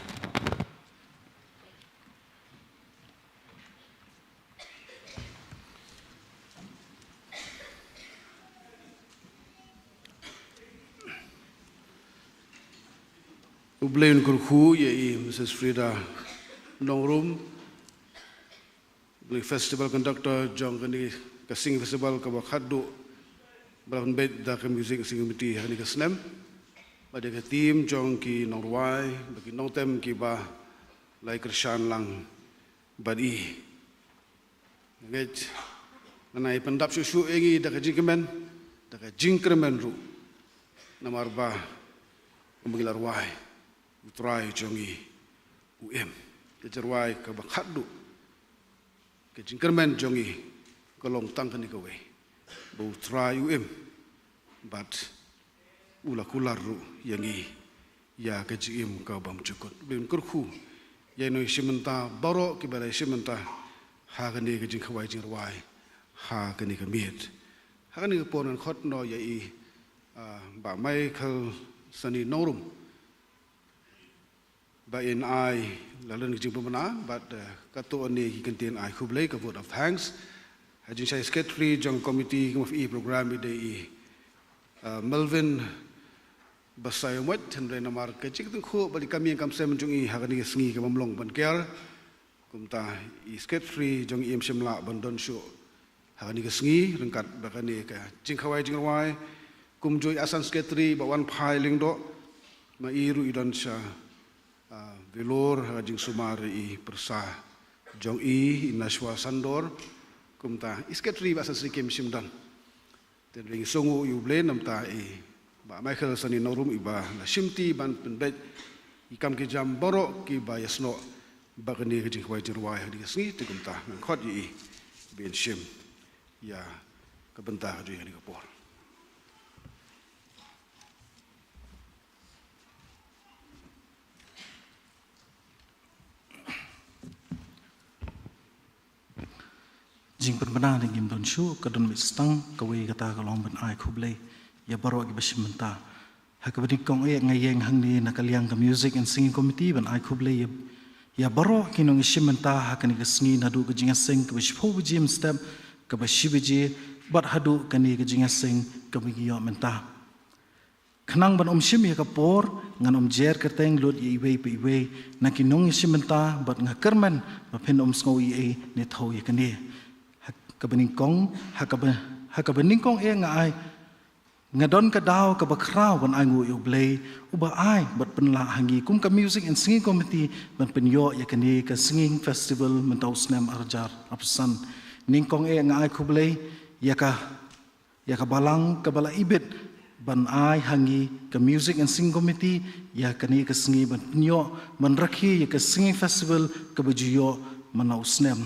U Blei un kyrkhu ïa i Missus Frida Nongrum, u Blei, festival conductor jong kane ka Sing Festival kaba khatduh ba la pynbeit da ka Music Sing Committee ha kane ka snem. Bad ïa ka team jong ki nongrwai bad ki nongtem kiba la ïa kyrshan lang bad i. Ngeit, ngan ai pyndap shuh shuh ïa ngi da ka jingkmen, da ka jingkyrmen ruh. Namar ba kumba ngi la rwai, U Trai jong ngi u im. Ka jingrwai kaba khatduh, ka jingkyrmen jong ngi ka long tang kane kawei, ba U Trai u im bad u la kular ruh ïa ngi ïa ka jingim ka bymjukut. Blei un kyrkhu ïa i nongshim bynta baroh kiba la shim bynta ha kane ka jingkhawai jingrwai ha kane ka miet. Ha kane ka por ngan khot noh ïa i, ah, Bah Michael Sani Nongrum. Ba in ai la lynti ka jingpynbna bad, eh, katto katne ki kyntien ai khublei, ka vote of thanks. Ha jingshai secretary jong committee ka mafie program i dei i, eh, Melvin Basaiawmoit, hynrei namar ka jingtyngkhuh bad i kam ïing kam sem jong i ha kane ka sngi ka bym long ban kiar. Kumta i secretary jong i im shym lah ban don shuh ha kane ka sngi, ryngkat bad kane ka jingkhawai jingrwai. Kumjuh i assistant secretary Bah Wanphai Lyngdoh, Ma i ruh i don sha, ah, Vellore ha ka jingsumar i pyrsa jong i, i Nashwa Sandor, kumta i secretary Bah Sasri Kim Shim don. Te ngi sngewnguh ïa U Blei namar i Bah Michael Sani Nongrum iba la shimti ban pynbeit ïa ki kam ki jam baroh kiba ïasnoh bad kane ka jingkhawai jingrwai ha kane ka sngi, te kumta ngan khot ïa i ban shim ïa ka bynta ka jong kane ka por. Jingpynbna na ngim don shuh, ka don beit tang, kawei kata ka long ban ai khublei ïa baroh kiba shim bynta. Ha kaba nyngkong eh nga ïeng hangne na ka liang ka Music and Singing Committee ban ai khublei ïa, ïa baroh ki nongïashim bynta ha kane ka sngi, naduh ka jingïaseng kaba shiphew baje mynstep, kaba shi baje, bad haduh kane ka jingïaseng kaba ngi ïoh mynta. Khnang ban ym shim ïa ka por, ngan ym jer kyrteng lut ïa iwei pa iwei na ki nongïashim bynta, bad nga kyrmen ba phin ym sngew ei ei ne thaw ïa kane. Ha kaba nyngkong, ha kaba, ha kaba nyngkong eh nga ai, nga don ka daw kaba khraw ban ainguh ïa U Blei uba ai bad pynlah ha ngi kum ka Music and Singing Committee ban pynïoh ïa kane ka Singing Festival mynta u snem ar hajar arphew san. Nyngkong eh nga ai khublei ïa ka ïa ka balang kaba la ibit ban ai ha ngi ka Music and Singing Committee ïa kane ka sngi ban pynïoh ban rakhe ïa ka Singing Festival kaba ju ïoh mynta u snem.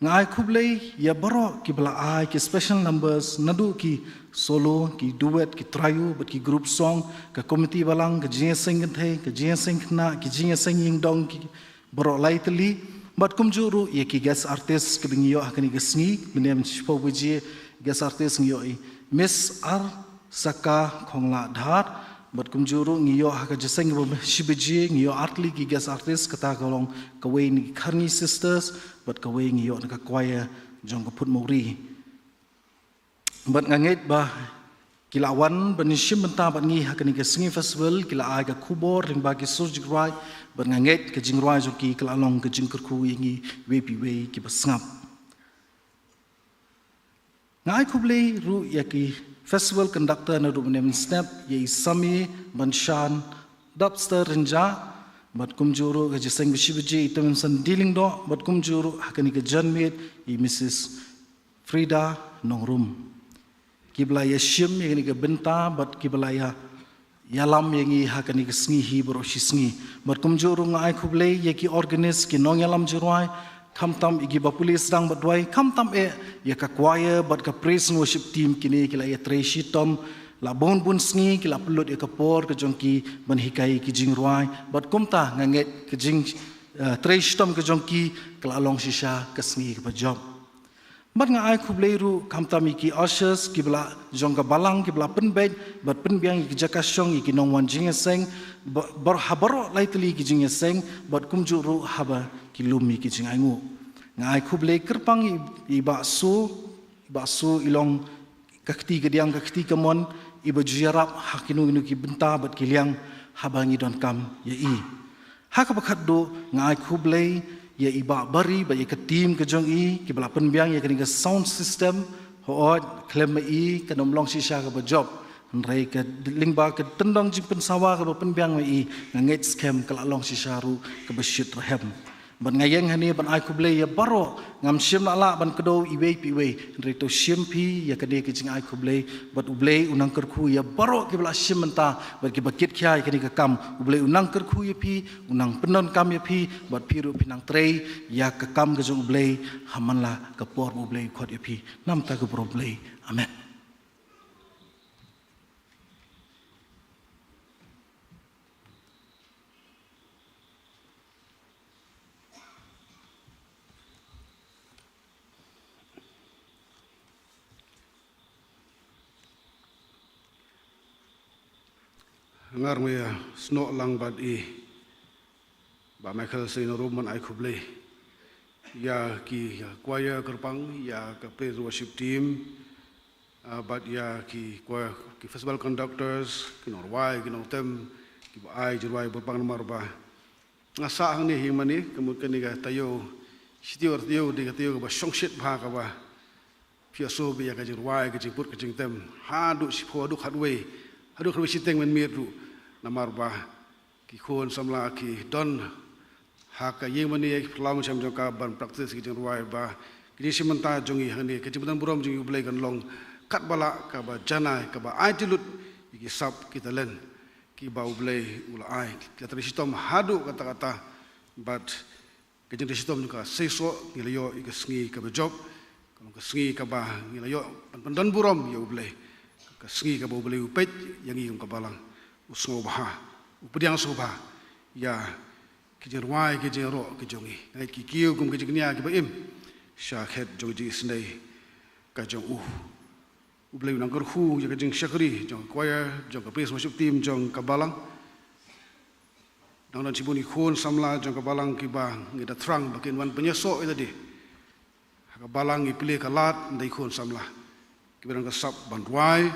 Nga ai khublei ïa baroh kiba la ai ki special numbers, naduh ki solo, ki duet, ki trio bad ki group song, ka committee balang, ka jingïaseng kynthei, ka jingïaseng khynnah, ki jingïaseng ïingdong, ki baroh lai tylli, bad kumjuh ruh ïa ki guest artist kiba ngi ïoh ha kane ka sngi, mynne shiphew baje guest artist ngi ïoh i Miss Arsaka Khonglah Dhar, bad kumjuh ruh ngi ïoh ha ka jingïaseng kaba shi baje ngi ïoh ar tylli ki guest artist, kata ka long kawei na ki Kharngi Sisters, bad kawei ngi ïoh na ka choir jong ka Phutmawri. Bad nga ngeit ba ki la wan ban ïashim bynta bad ngi ha kane ka Singing Festival, ki la ai ka khubor lyngba ki sur jingrwai, bad nga ngeit ka jingrwai jong ki ka la long ka jingkyrkhu ïa ngi iwei pa iwei kiba sngap. Nga ai khublei ruh ïa ki festival conductor naduh mynne mynstep, ïa i Sami Banshan Dapster Rynjah, bad kumjuh ruh ka jingïaseng ba shi baje i Tymmen San Diling Doh, bad kumjuh ruh ha kane ka janmiet i Missus Frida Nongrum. Kiba la ïashim ïa kane ka bynta bad kiba la ïa, ïalam ïa ngi ha kane ka sngi hi baroh shi sngi. Bad kumjuh ruh nga ai khublei ïa ki organist, ki nongïalam jingrwai, khamtam ïa kiba pule sdang bad duwai, khamtam eh ïa ka choir bad ka praise and worship team, kine ki la ïatrei shitom la bun bun sngi, ki la pynlut ïa ka por ka jong ki ban hikai ki jingrwai. Bad kumta nga ngeit ka jing, eh, trei shitom ka jong ki ka la long shisha ka sngi kaba jop. Bad nga ai khublei ruh khamtam ïa ki ushers kiba la jong ka balang kiba la pynbeit bad pynbiang ïa ki jaka shong ïa ki nongwan jingïaseng, ba-, bar-, ha baroh lai tylli ki jingïaseng, bad kumjuh ruh haba ki lum ïa ki jingainguh. Nga ai khublei kyrpang ïa i Bah Su, i Bah Su i long ka kti kadiang ka kti kamon, iba ju ïarap ha kino kino ki bynta bad ki liang haba ngi donkam ïa i. Ha kaba khatduh nga ai khublei ïa i Bah Bari bad ïa ka team ka jong i kiba la pynbiang ïa kane ka sound system, hooid khlem ma i kan ym long shisha kaba jop. Hynrei ka lyngba ka tyndong jingpynsawa kaba pynbiang ma i, nga ngeit skhem ka la long shisha ruh kaba shit rhem. Bad nga ïeng hangne ban ai khublei ïa baroh, ngam shym lah lah ban kdew iwei pa iwei, hynrei to shim phi ïa kane ka jingai khublei, bad U Blei u nang kyrkhu ïa baroh kiba la shim bynta bad kiba kit khia ïa kane ka kam. U Blei u nang kyrkhu ïa phi, u nang pyndonkam ïa phi, bad phi ruh phi nang trei ïa ka kam ka jong U Blei ha man la ka por ba U Blei u khot ïa phi. Namar ka burom U Blei. Amen. Ngar maya snoh lang bad i Bah Michael Seinor Roman ai khublei ïa ki choir kyrpang, ïa ka praise worship team, ah, bad ïa ki choir, ki festival conductors, ki nongrwai, ki nongtem, kiba ai jingrwai ba pang namar ba nga sah hangne hi mane, ka mut kane ka taïew, shi taïew ar taïew, dei ka taïew kaba shongshit bha kaba phi ïohsngew bha ïa ka jingrwai, ka jingput, ka jingtem. Haduh shiphew, haduh khatwei, haduh khatwei shiteng mynmiet ruh. Namar ba ki khun samla ki don ha ka ïing mane, ki phyllaw mynshem jong ka ban practice ki jingrwai, ba ki jingshim bynta jong ngi hangne, ka jingpyndonkam burom jong ngi U Blei kan long katba lah, kaba janai, kaba ai tylli lut ïa ki sap ki talent kiba U Blei u la ai. Ka trei shitom haduh katta katta, bad ka jingtrei shitom jong ka seisoh ngi la ïoh ïa ka sngi kaba jop, ka long ka sngi kaba ngi la ïoh ban pyndonkam burom ïa U Blei, ka sngi kaba U Blei u peit ïa ngi kum ka balang, u sngewbha, u pdiang sngewbha ïa ki jingrwai, ki jingïaroh ki jong ngi. Nga ngeit ki kiew kum ki jingkñia kiba im sha khet jong ka jingisynei ka jong u. U Blei un nang kyrkhu ïa ka jingshakri jong ka choir, jong ka praise worship team jong ka balang. Dang don shibun ki khun samla jong ka balang kiba ngi da thrang ba kin wan pynïasoh ïa lade ha ka balang, ngi plie ka lad da ki khun samla kiba don ka sap ban rwai,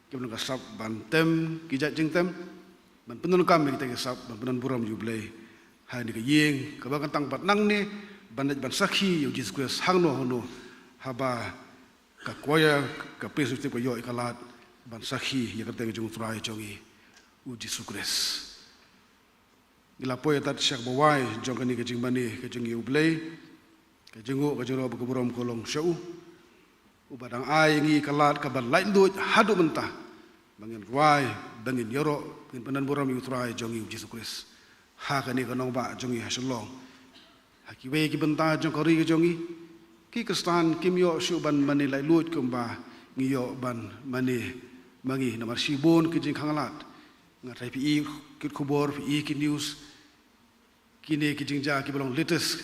kiba don ka sap ban tem ki jait jingtem, ban pyndonkam ïa kita ki sap ban pyndonkam burom ïa U Blei ha kane ka ïing, kaba kan tang pat nangne ban leit ban sakhi ïa U Jisu Khrist hangno hangno, haba ka choir, ka praise team ka ïoh ïa ka lad ban sakhi ïa ka kyrteng jong U Trai jong ngi U Jisu Khrist. Ngi la poi tad sha kaba wai jong kane ka jingmane ka jong ngi U Blei. Ka jingnguh, ka jingrwai bad ka burom ka long sha u, uba dang ai ïa ngi ka lad kaba laitluid haduh mynta, ba ngin rwai, ba ngin ïaroh, ba ngin pyndonkam burom ïa U Trai jong ngi U Jisu Khrist ha kane ka nongbah jong ngi ha Shillong, ha kiwei ki bynta jong ka ri ka jong ngi. Ki Khristan kim ïoh shuh ban mane laitluid kumba ngi ïoh ban mane ma ngi, namar shibun ki jingkhang lad. Nga tharai phi i ki khubor, phi i ki news, kine ki jingjia kiba long latest,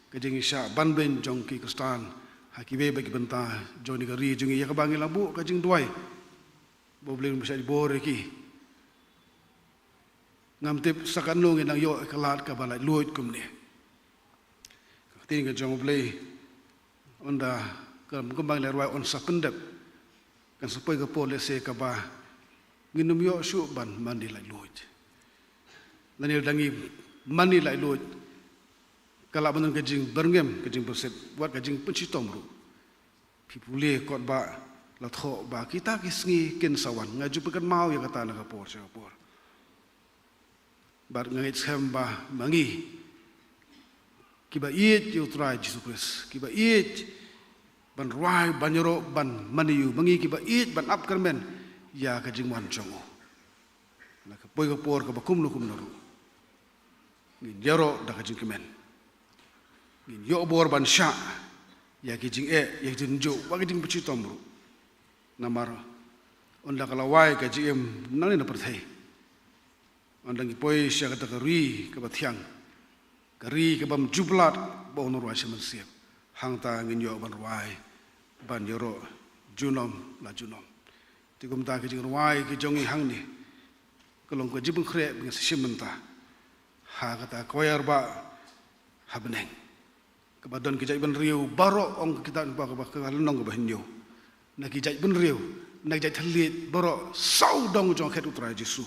ka jingshah banbeiñ jong ki Khristan ha kiwei pat ki bynta jong kane ka ri jong ngi, ïa kaba ngi la buh ka jingduwai ba U Blei un pynshah bor ïa ki. Ngam tip sa katno ngin nang ïoh ka lad kaba laitluid kumne. Ka ktien ka jong U Blei, ynda ka, kumba ngi la rwai, yn sa pyndep, kan sa poi ka por lehse kaba ngin ym ïoh shuh ban mane laitluid. Lane lada ngi mane laitluid, ka lah ban don ka jingbyrngem, ka jingbymsit, wat ka jingpynshitom ruh. Phi pule kot ba la thoh ba kita ki sngi kin sa wan. Nga ju pynkynmaw ïa kata na ka por sha ka por. Bad nga ngeit skhem ba ma ngi kiba ïeit ïa U Trai Jisu Khrist, kiba ïeit ban rwai, ban ïaroh, ban mane ïa u, ma ngi kiba ïeit ban ap kyrmen ïa ka jingwan jong u, la ka poi ka por kaba kumno kumno ruh, ngin ïaroh da ka jingkmen. Ngin ïoh bor ban shah ïa ki jingeh, ïa ki jingtynjuh, ïa ki jingpynshitom ruh. Namar ynda ka la wai ka jingim nangne na pyrthei, ynda ngi poi sha kata ka ri kaba thiang, ka ri kaba ym ju blad, ba un rwai sha mynsiem, hangta ngin ïoh ban rwai, ban ïaroh junom la junom. Te kumta ki jingrwai ki jong ngi hangne, ka long ka jingpynkhreh ba ngin sa shim bynta ha kata ka choir ba ha bneng, kaba don ki jaitbynriew baroh, ong kita ba, kaba ka lynnong kaba hynñiew, na ki jaitbynriew, na ki jait thylliej baroh sawdong jong ka khet U Trai Jisu,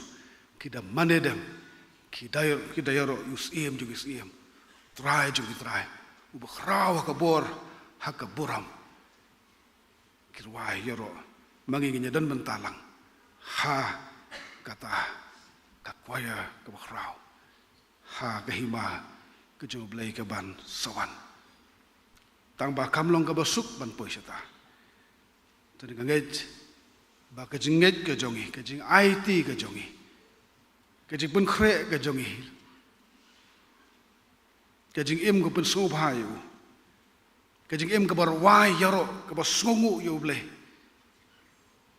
ki da mane dem, ki da, ki da ïaroh ïa u Syiem jong ki syiem, Trai jong ki trai, uba khraw ha ka bor, ha ka burom. Ki rwai ïaroh, ma ngi ngin ïadon bynta lang ha kata ka choir kaba khraw, ha ka hima ka jong U Blei kaban sa wan. Tang ba kam long kaba suk ban poi shata. Te nga ngeit ba ka jingngeit ka jong ngi, ka jingaiti ka jong ngi, ka jingpynkhreh ka jong ngi, ka jingim ka pynsngewbha ïa u, ka jingim kaba rwai ïaroh, kaba sngewnguh ïa U Blei,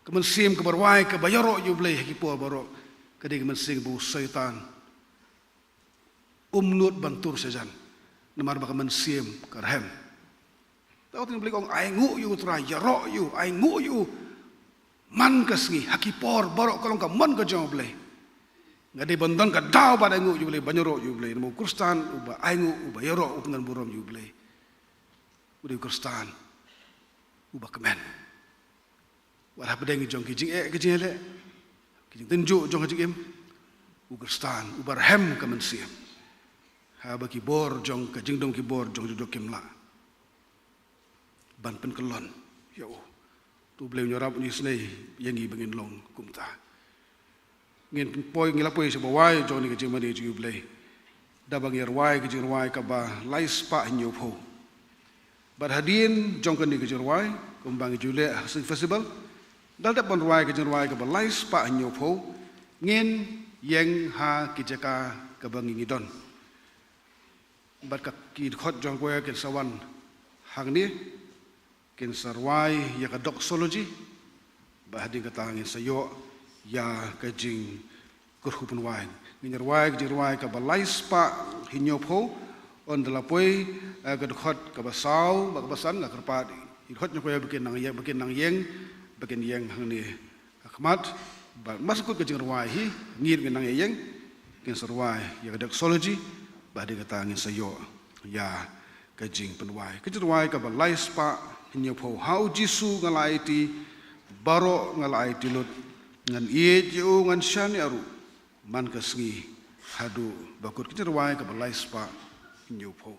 ka mynsiem kaba rwai kaba ïaroh ïa U Blei ha ki por baroh, ka dei ka mynsiem ba u Soitan um nud ban tur sha jan, namar ba ka mynsiem ka rhem. Te U Blei u ong, ainguh ïa U Trai, ïaroh ïa u, ainguh ïa u man ka sngi, ha ki por baroh, ka long ka mon ka jong U Blei. Nga dei ban don ka daw ban ainguh ïa U Blei, ban ïaroh ïa U Blei. Namar u Khristan uba ainguh, uba ïaroh, u pyndonkam burom ïa U Blei, u dei u Khristan uba kmen. Wat hapdeng jong ki jingeh, ki jingeh leh, ki jingtynjuh jong ka jingim, u Khristan uba rhem ka mynsiem, haba ki bor jong ka jingdum, ki bor jong ka jingduk kim lah ban pynkyllon ïa u. To U Blei un ïarap, un isynei ïa ngi ba ngin long kumta. ngin poi, ngi la poi sha ba wai jong kane ka jingmane jong U Blei. Da ba ngi rwai ka jingrwai kaba lai spah hynñiew phew. Bad hadien jong kane ka jingrwai, kumba ngi ju leh ha Sing Festival, da la dep ban rwai ka jingrwai kaba lai spah hynñiew phew, ngin ïeng ha ki jaka kaba ngi ngi don. Bad ka ki dkhot jong ka choir kin sa wan hangne, kin sa rwai ïa ka doxology, bad hadien kata ngin sa ïoh ïa ka jingkyrkhu pynwai. Ngin rwai ka jingrwai kaba lai spah hynñiew phew, ynda la poi, eh, ka dkhot kaba saw bad kaba san, nga kyrpad ïa ki dkhot jong ka choir ba kin nang ïeng, ba kin nang ïeng, ba kin ïeng hangne ha khmat, bad mar shu kut ka jingrwai hi, ngin nang ïeng, ngin sa rwai ïa ka doxology, bad hadien kata ngin sa ïoh ïa ka jingpynwai. Ka jingrwai kaba lai spah hynñiew phew. Ha U Jisu nga la aiti, baroh nga la aiti lut. Ngan ïeit ïa u, ngan shaniah ruh man ka sngi haduh ba kut. Ka jingrwai kaba lai spah hynñiew phew.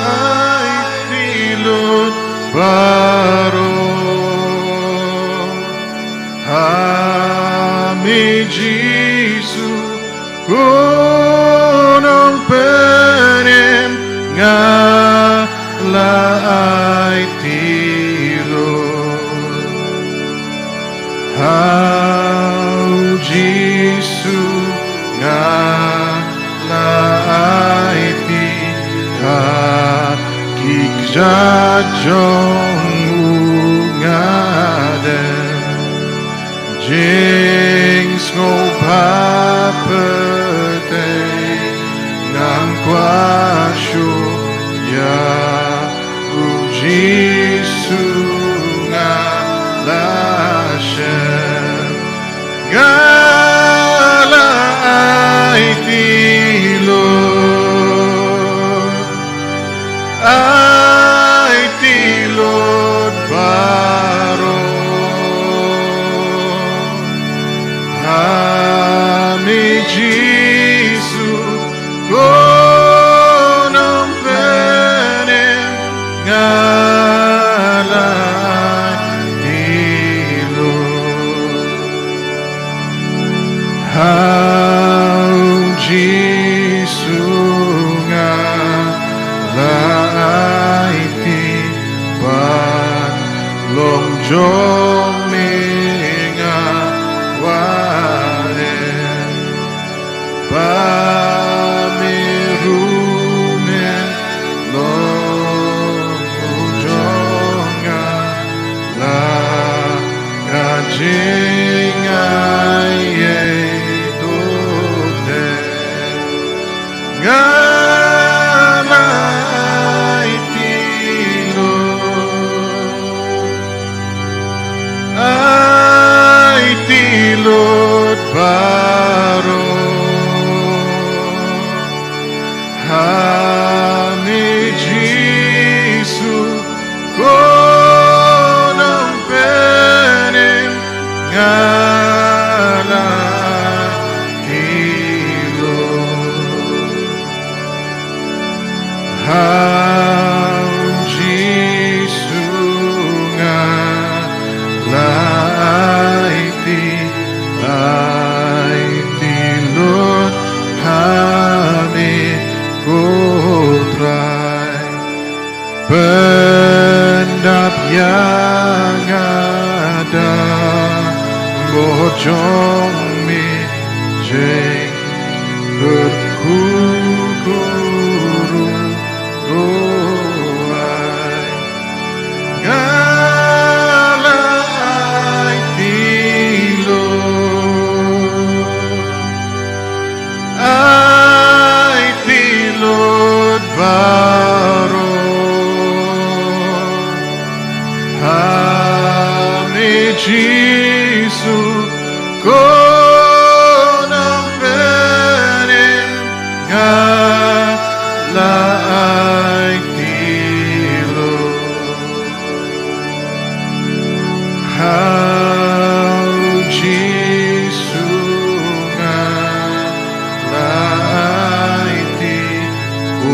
Aiti lut baroh ha me Jisu, ko Nongpynim, nga la aiti lut. Ha U Jisu nga la aiti, ha ki kjat jong u nga dem. Jingsngewbha pateng, ngan kwah shuh ïa U Jisu nga la shem. Nga la aiti lut, aiti lut baroh ha me Jisu, ko Nongpynim, nga la aiti lut. Ha U Jisu nga la aiti, ban long jong me nga wan. Ba me ruh me long u jong nga, la ka jingaiei to te. Nga la aiti lut, aiti lut baroh ha me Jisu, ko Nongpynim, nga la aiti lut. Ha U Jisu nga la aiti, aiti lut ha me ko Trai. Pyndap ïa nga da bor jong me, jingkyrkhu ko ruh to ai. Nga Jisu, ko nongpynim nga la aiti lut. Ha u Jisu nga la aiti, u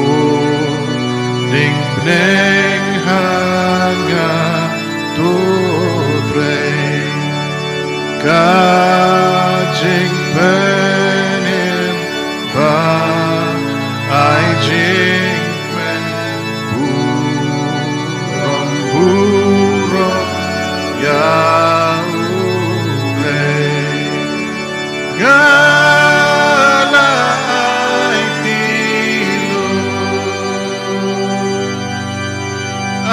dieng bneng ha nga to trei. Ka jingpynim ba ai jingpynim burom burom ïa U Blei. Nga la aiti lut,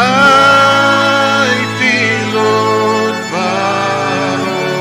aiti lut baroh.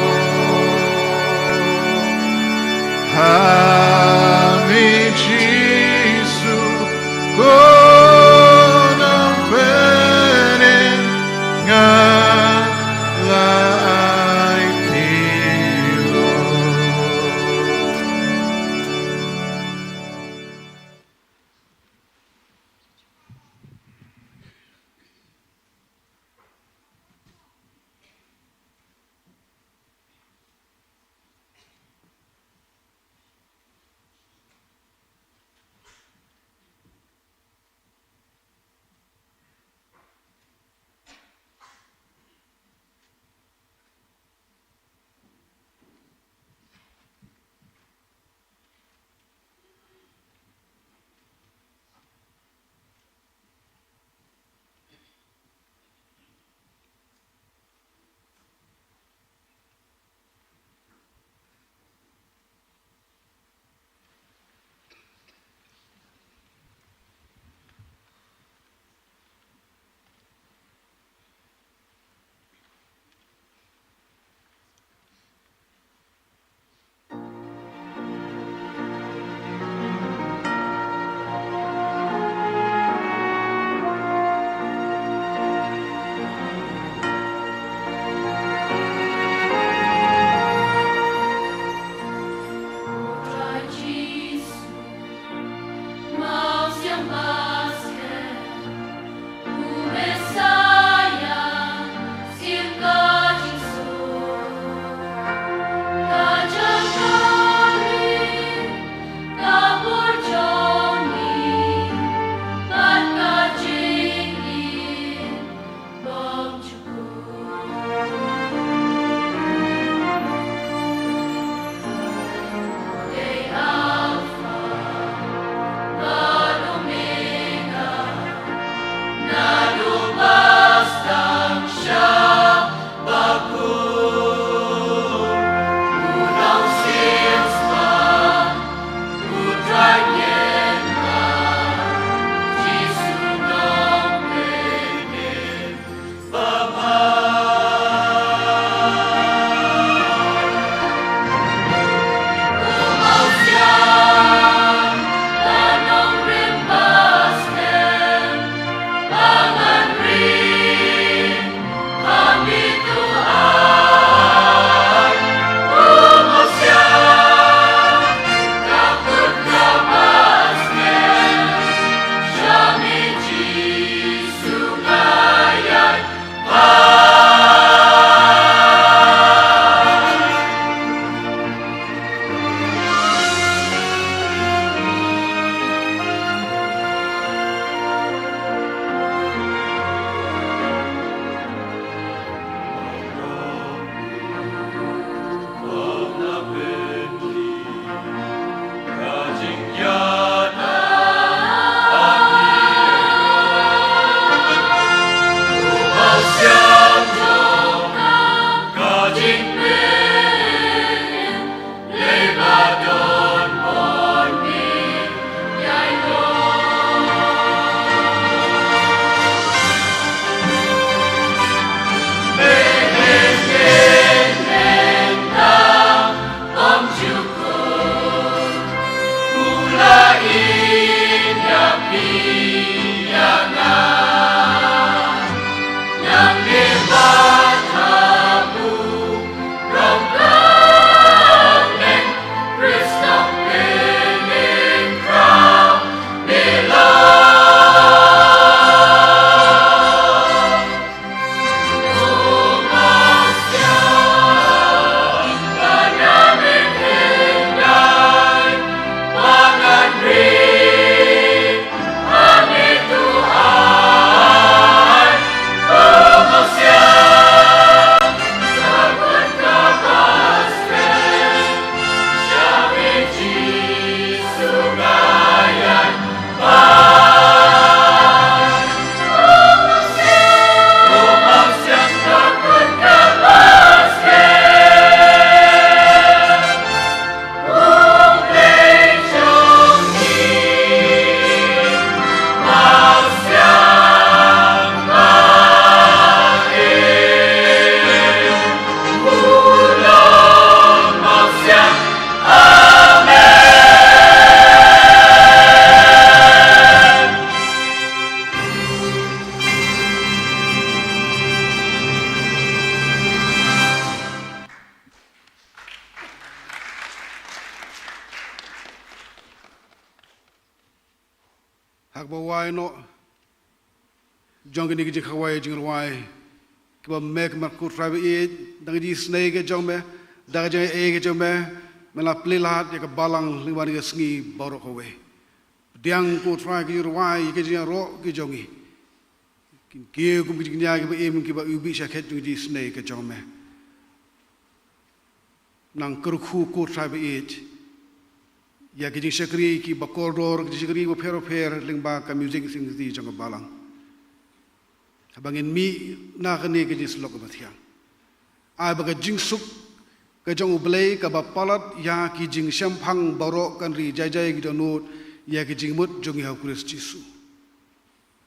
Kaba wai noh jong kine ki jingkhawai jingrwai kiba me, ko Trai ba ïeit, da ka jingisynei ka jong me, da ka jingaiei ka jong me, me la plie lad ïa ka balang lyngba kane ka sngi baroh kawei. Pdiang, ko Trai, ki jingrwai, ki jingïaroh ki jong ngi, kin kiew kum ki jingñia kiba im, kiba iwbih sha khet jong ka jingisynei ka jong me. Nang kyrkhu, ko Trai ba ïeit, ïa ki jingshakri kiba kordor, ki jingshakri kiba pher pher lyngba ka music, sing, jong ka balang. Haba ngin mih na kane ka jingsyllok kaba thiang, ai ba ka jingsuk ka jong U Blei kaba palat ïa ki jingshemphang baroh kan ri jai jai ki dohnud ïa ki jingmut jong ngi ha U Khrist Jisu.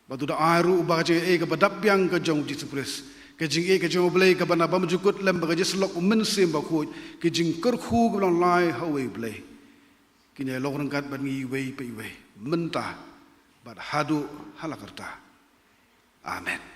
Bad to da ai ruh ba ka jingaiei kaba dap biang ka jong U Jisu Khrist, ka jingïeit ka jong U Blei kaba na bymjukut lem bad ka jingsyllok U Mynsiem Bakhuid, ki jingkyrkhu kiba long lai ha uwei U Blei, kin ïai long ryngkat bad ngi iwei pa iwei, mynta bad haduh hala karta. Amen.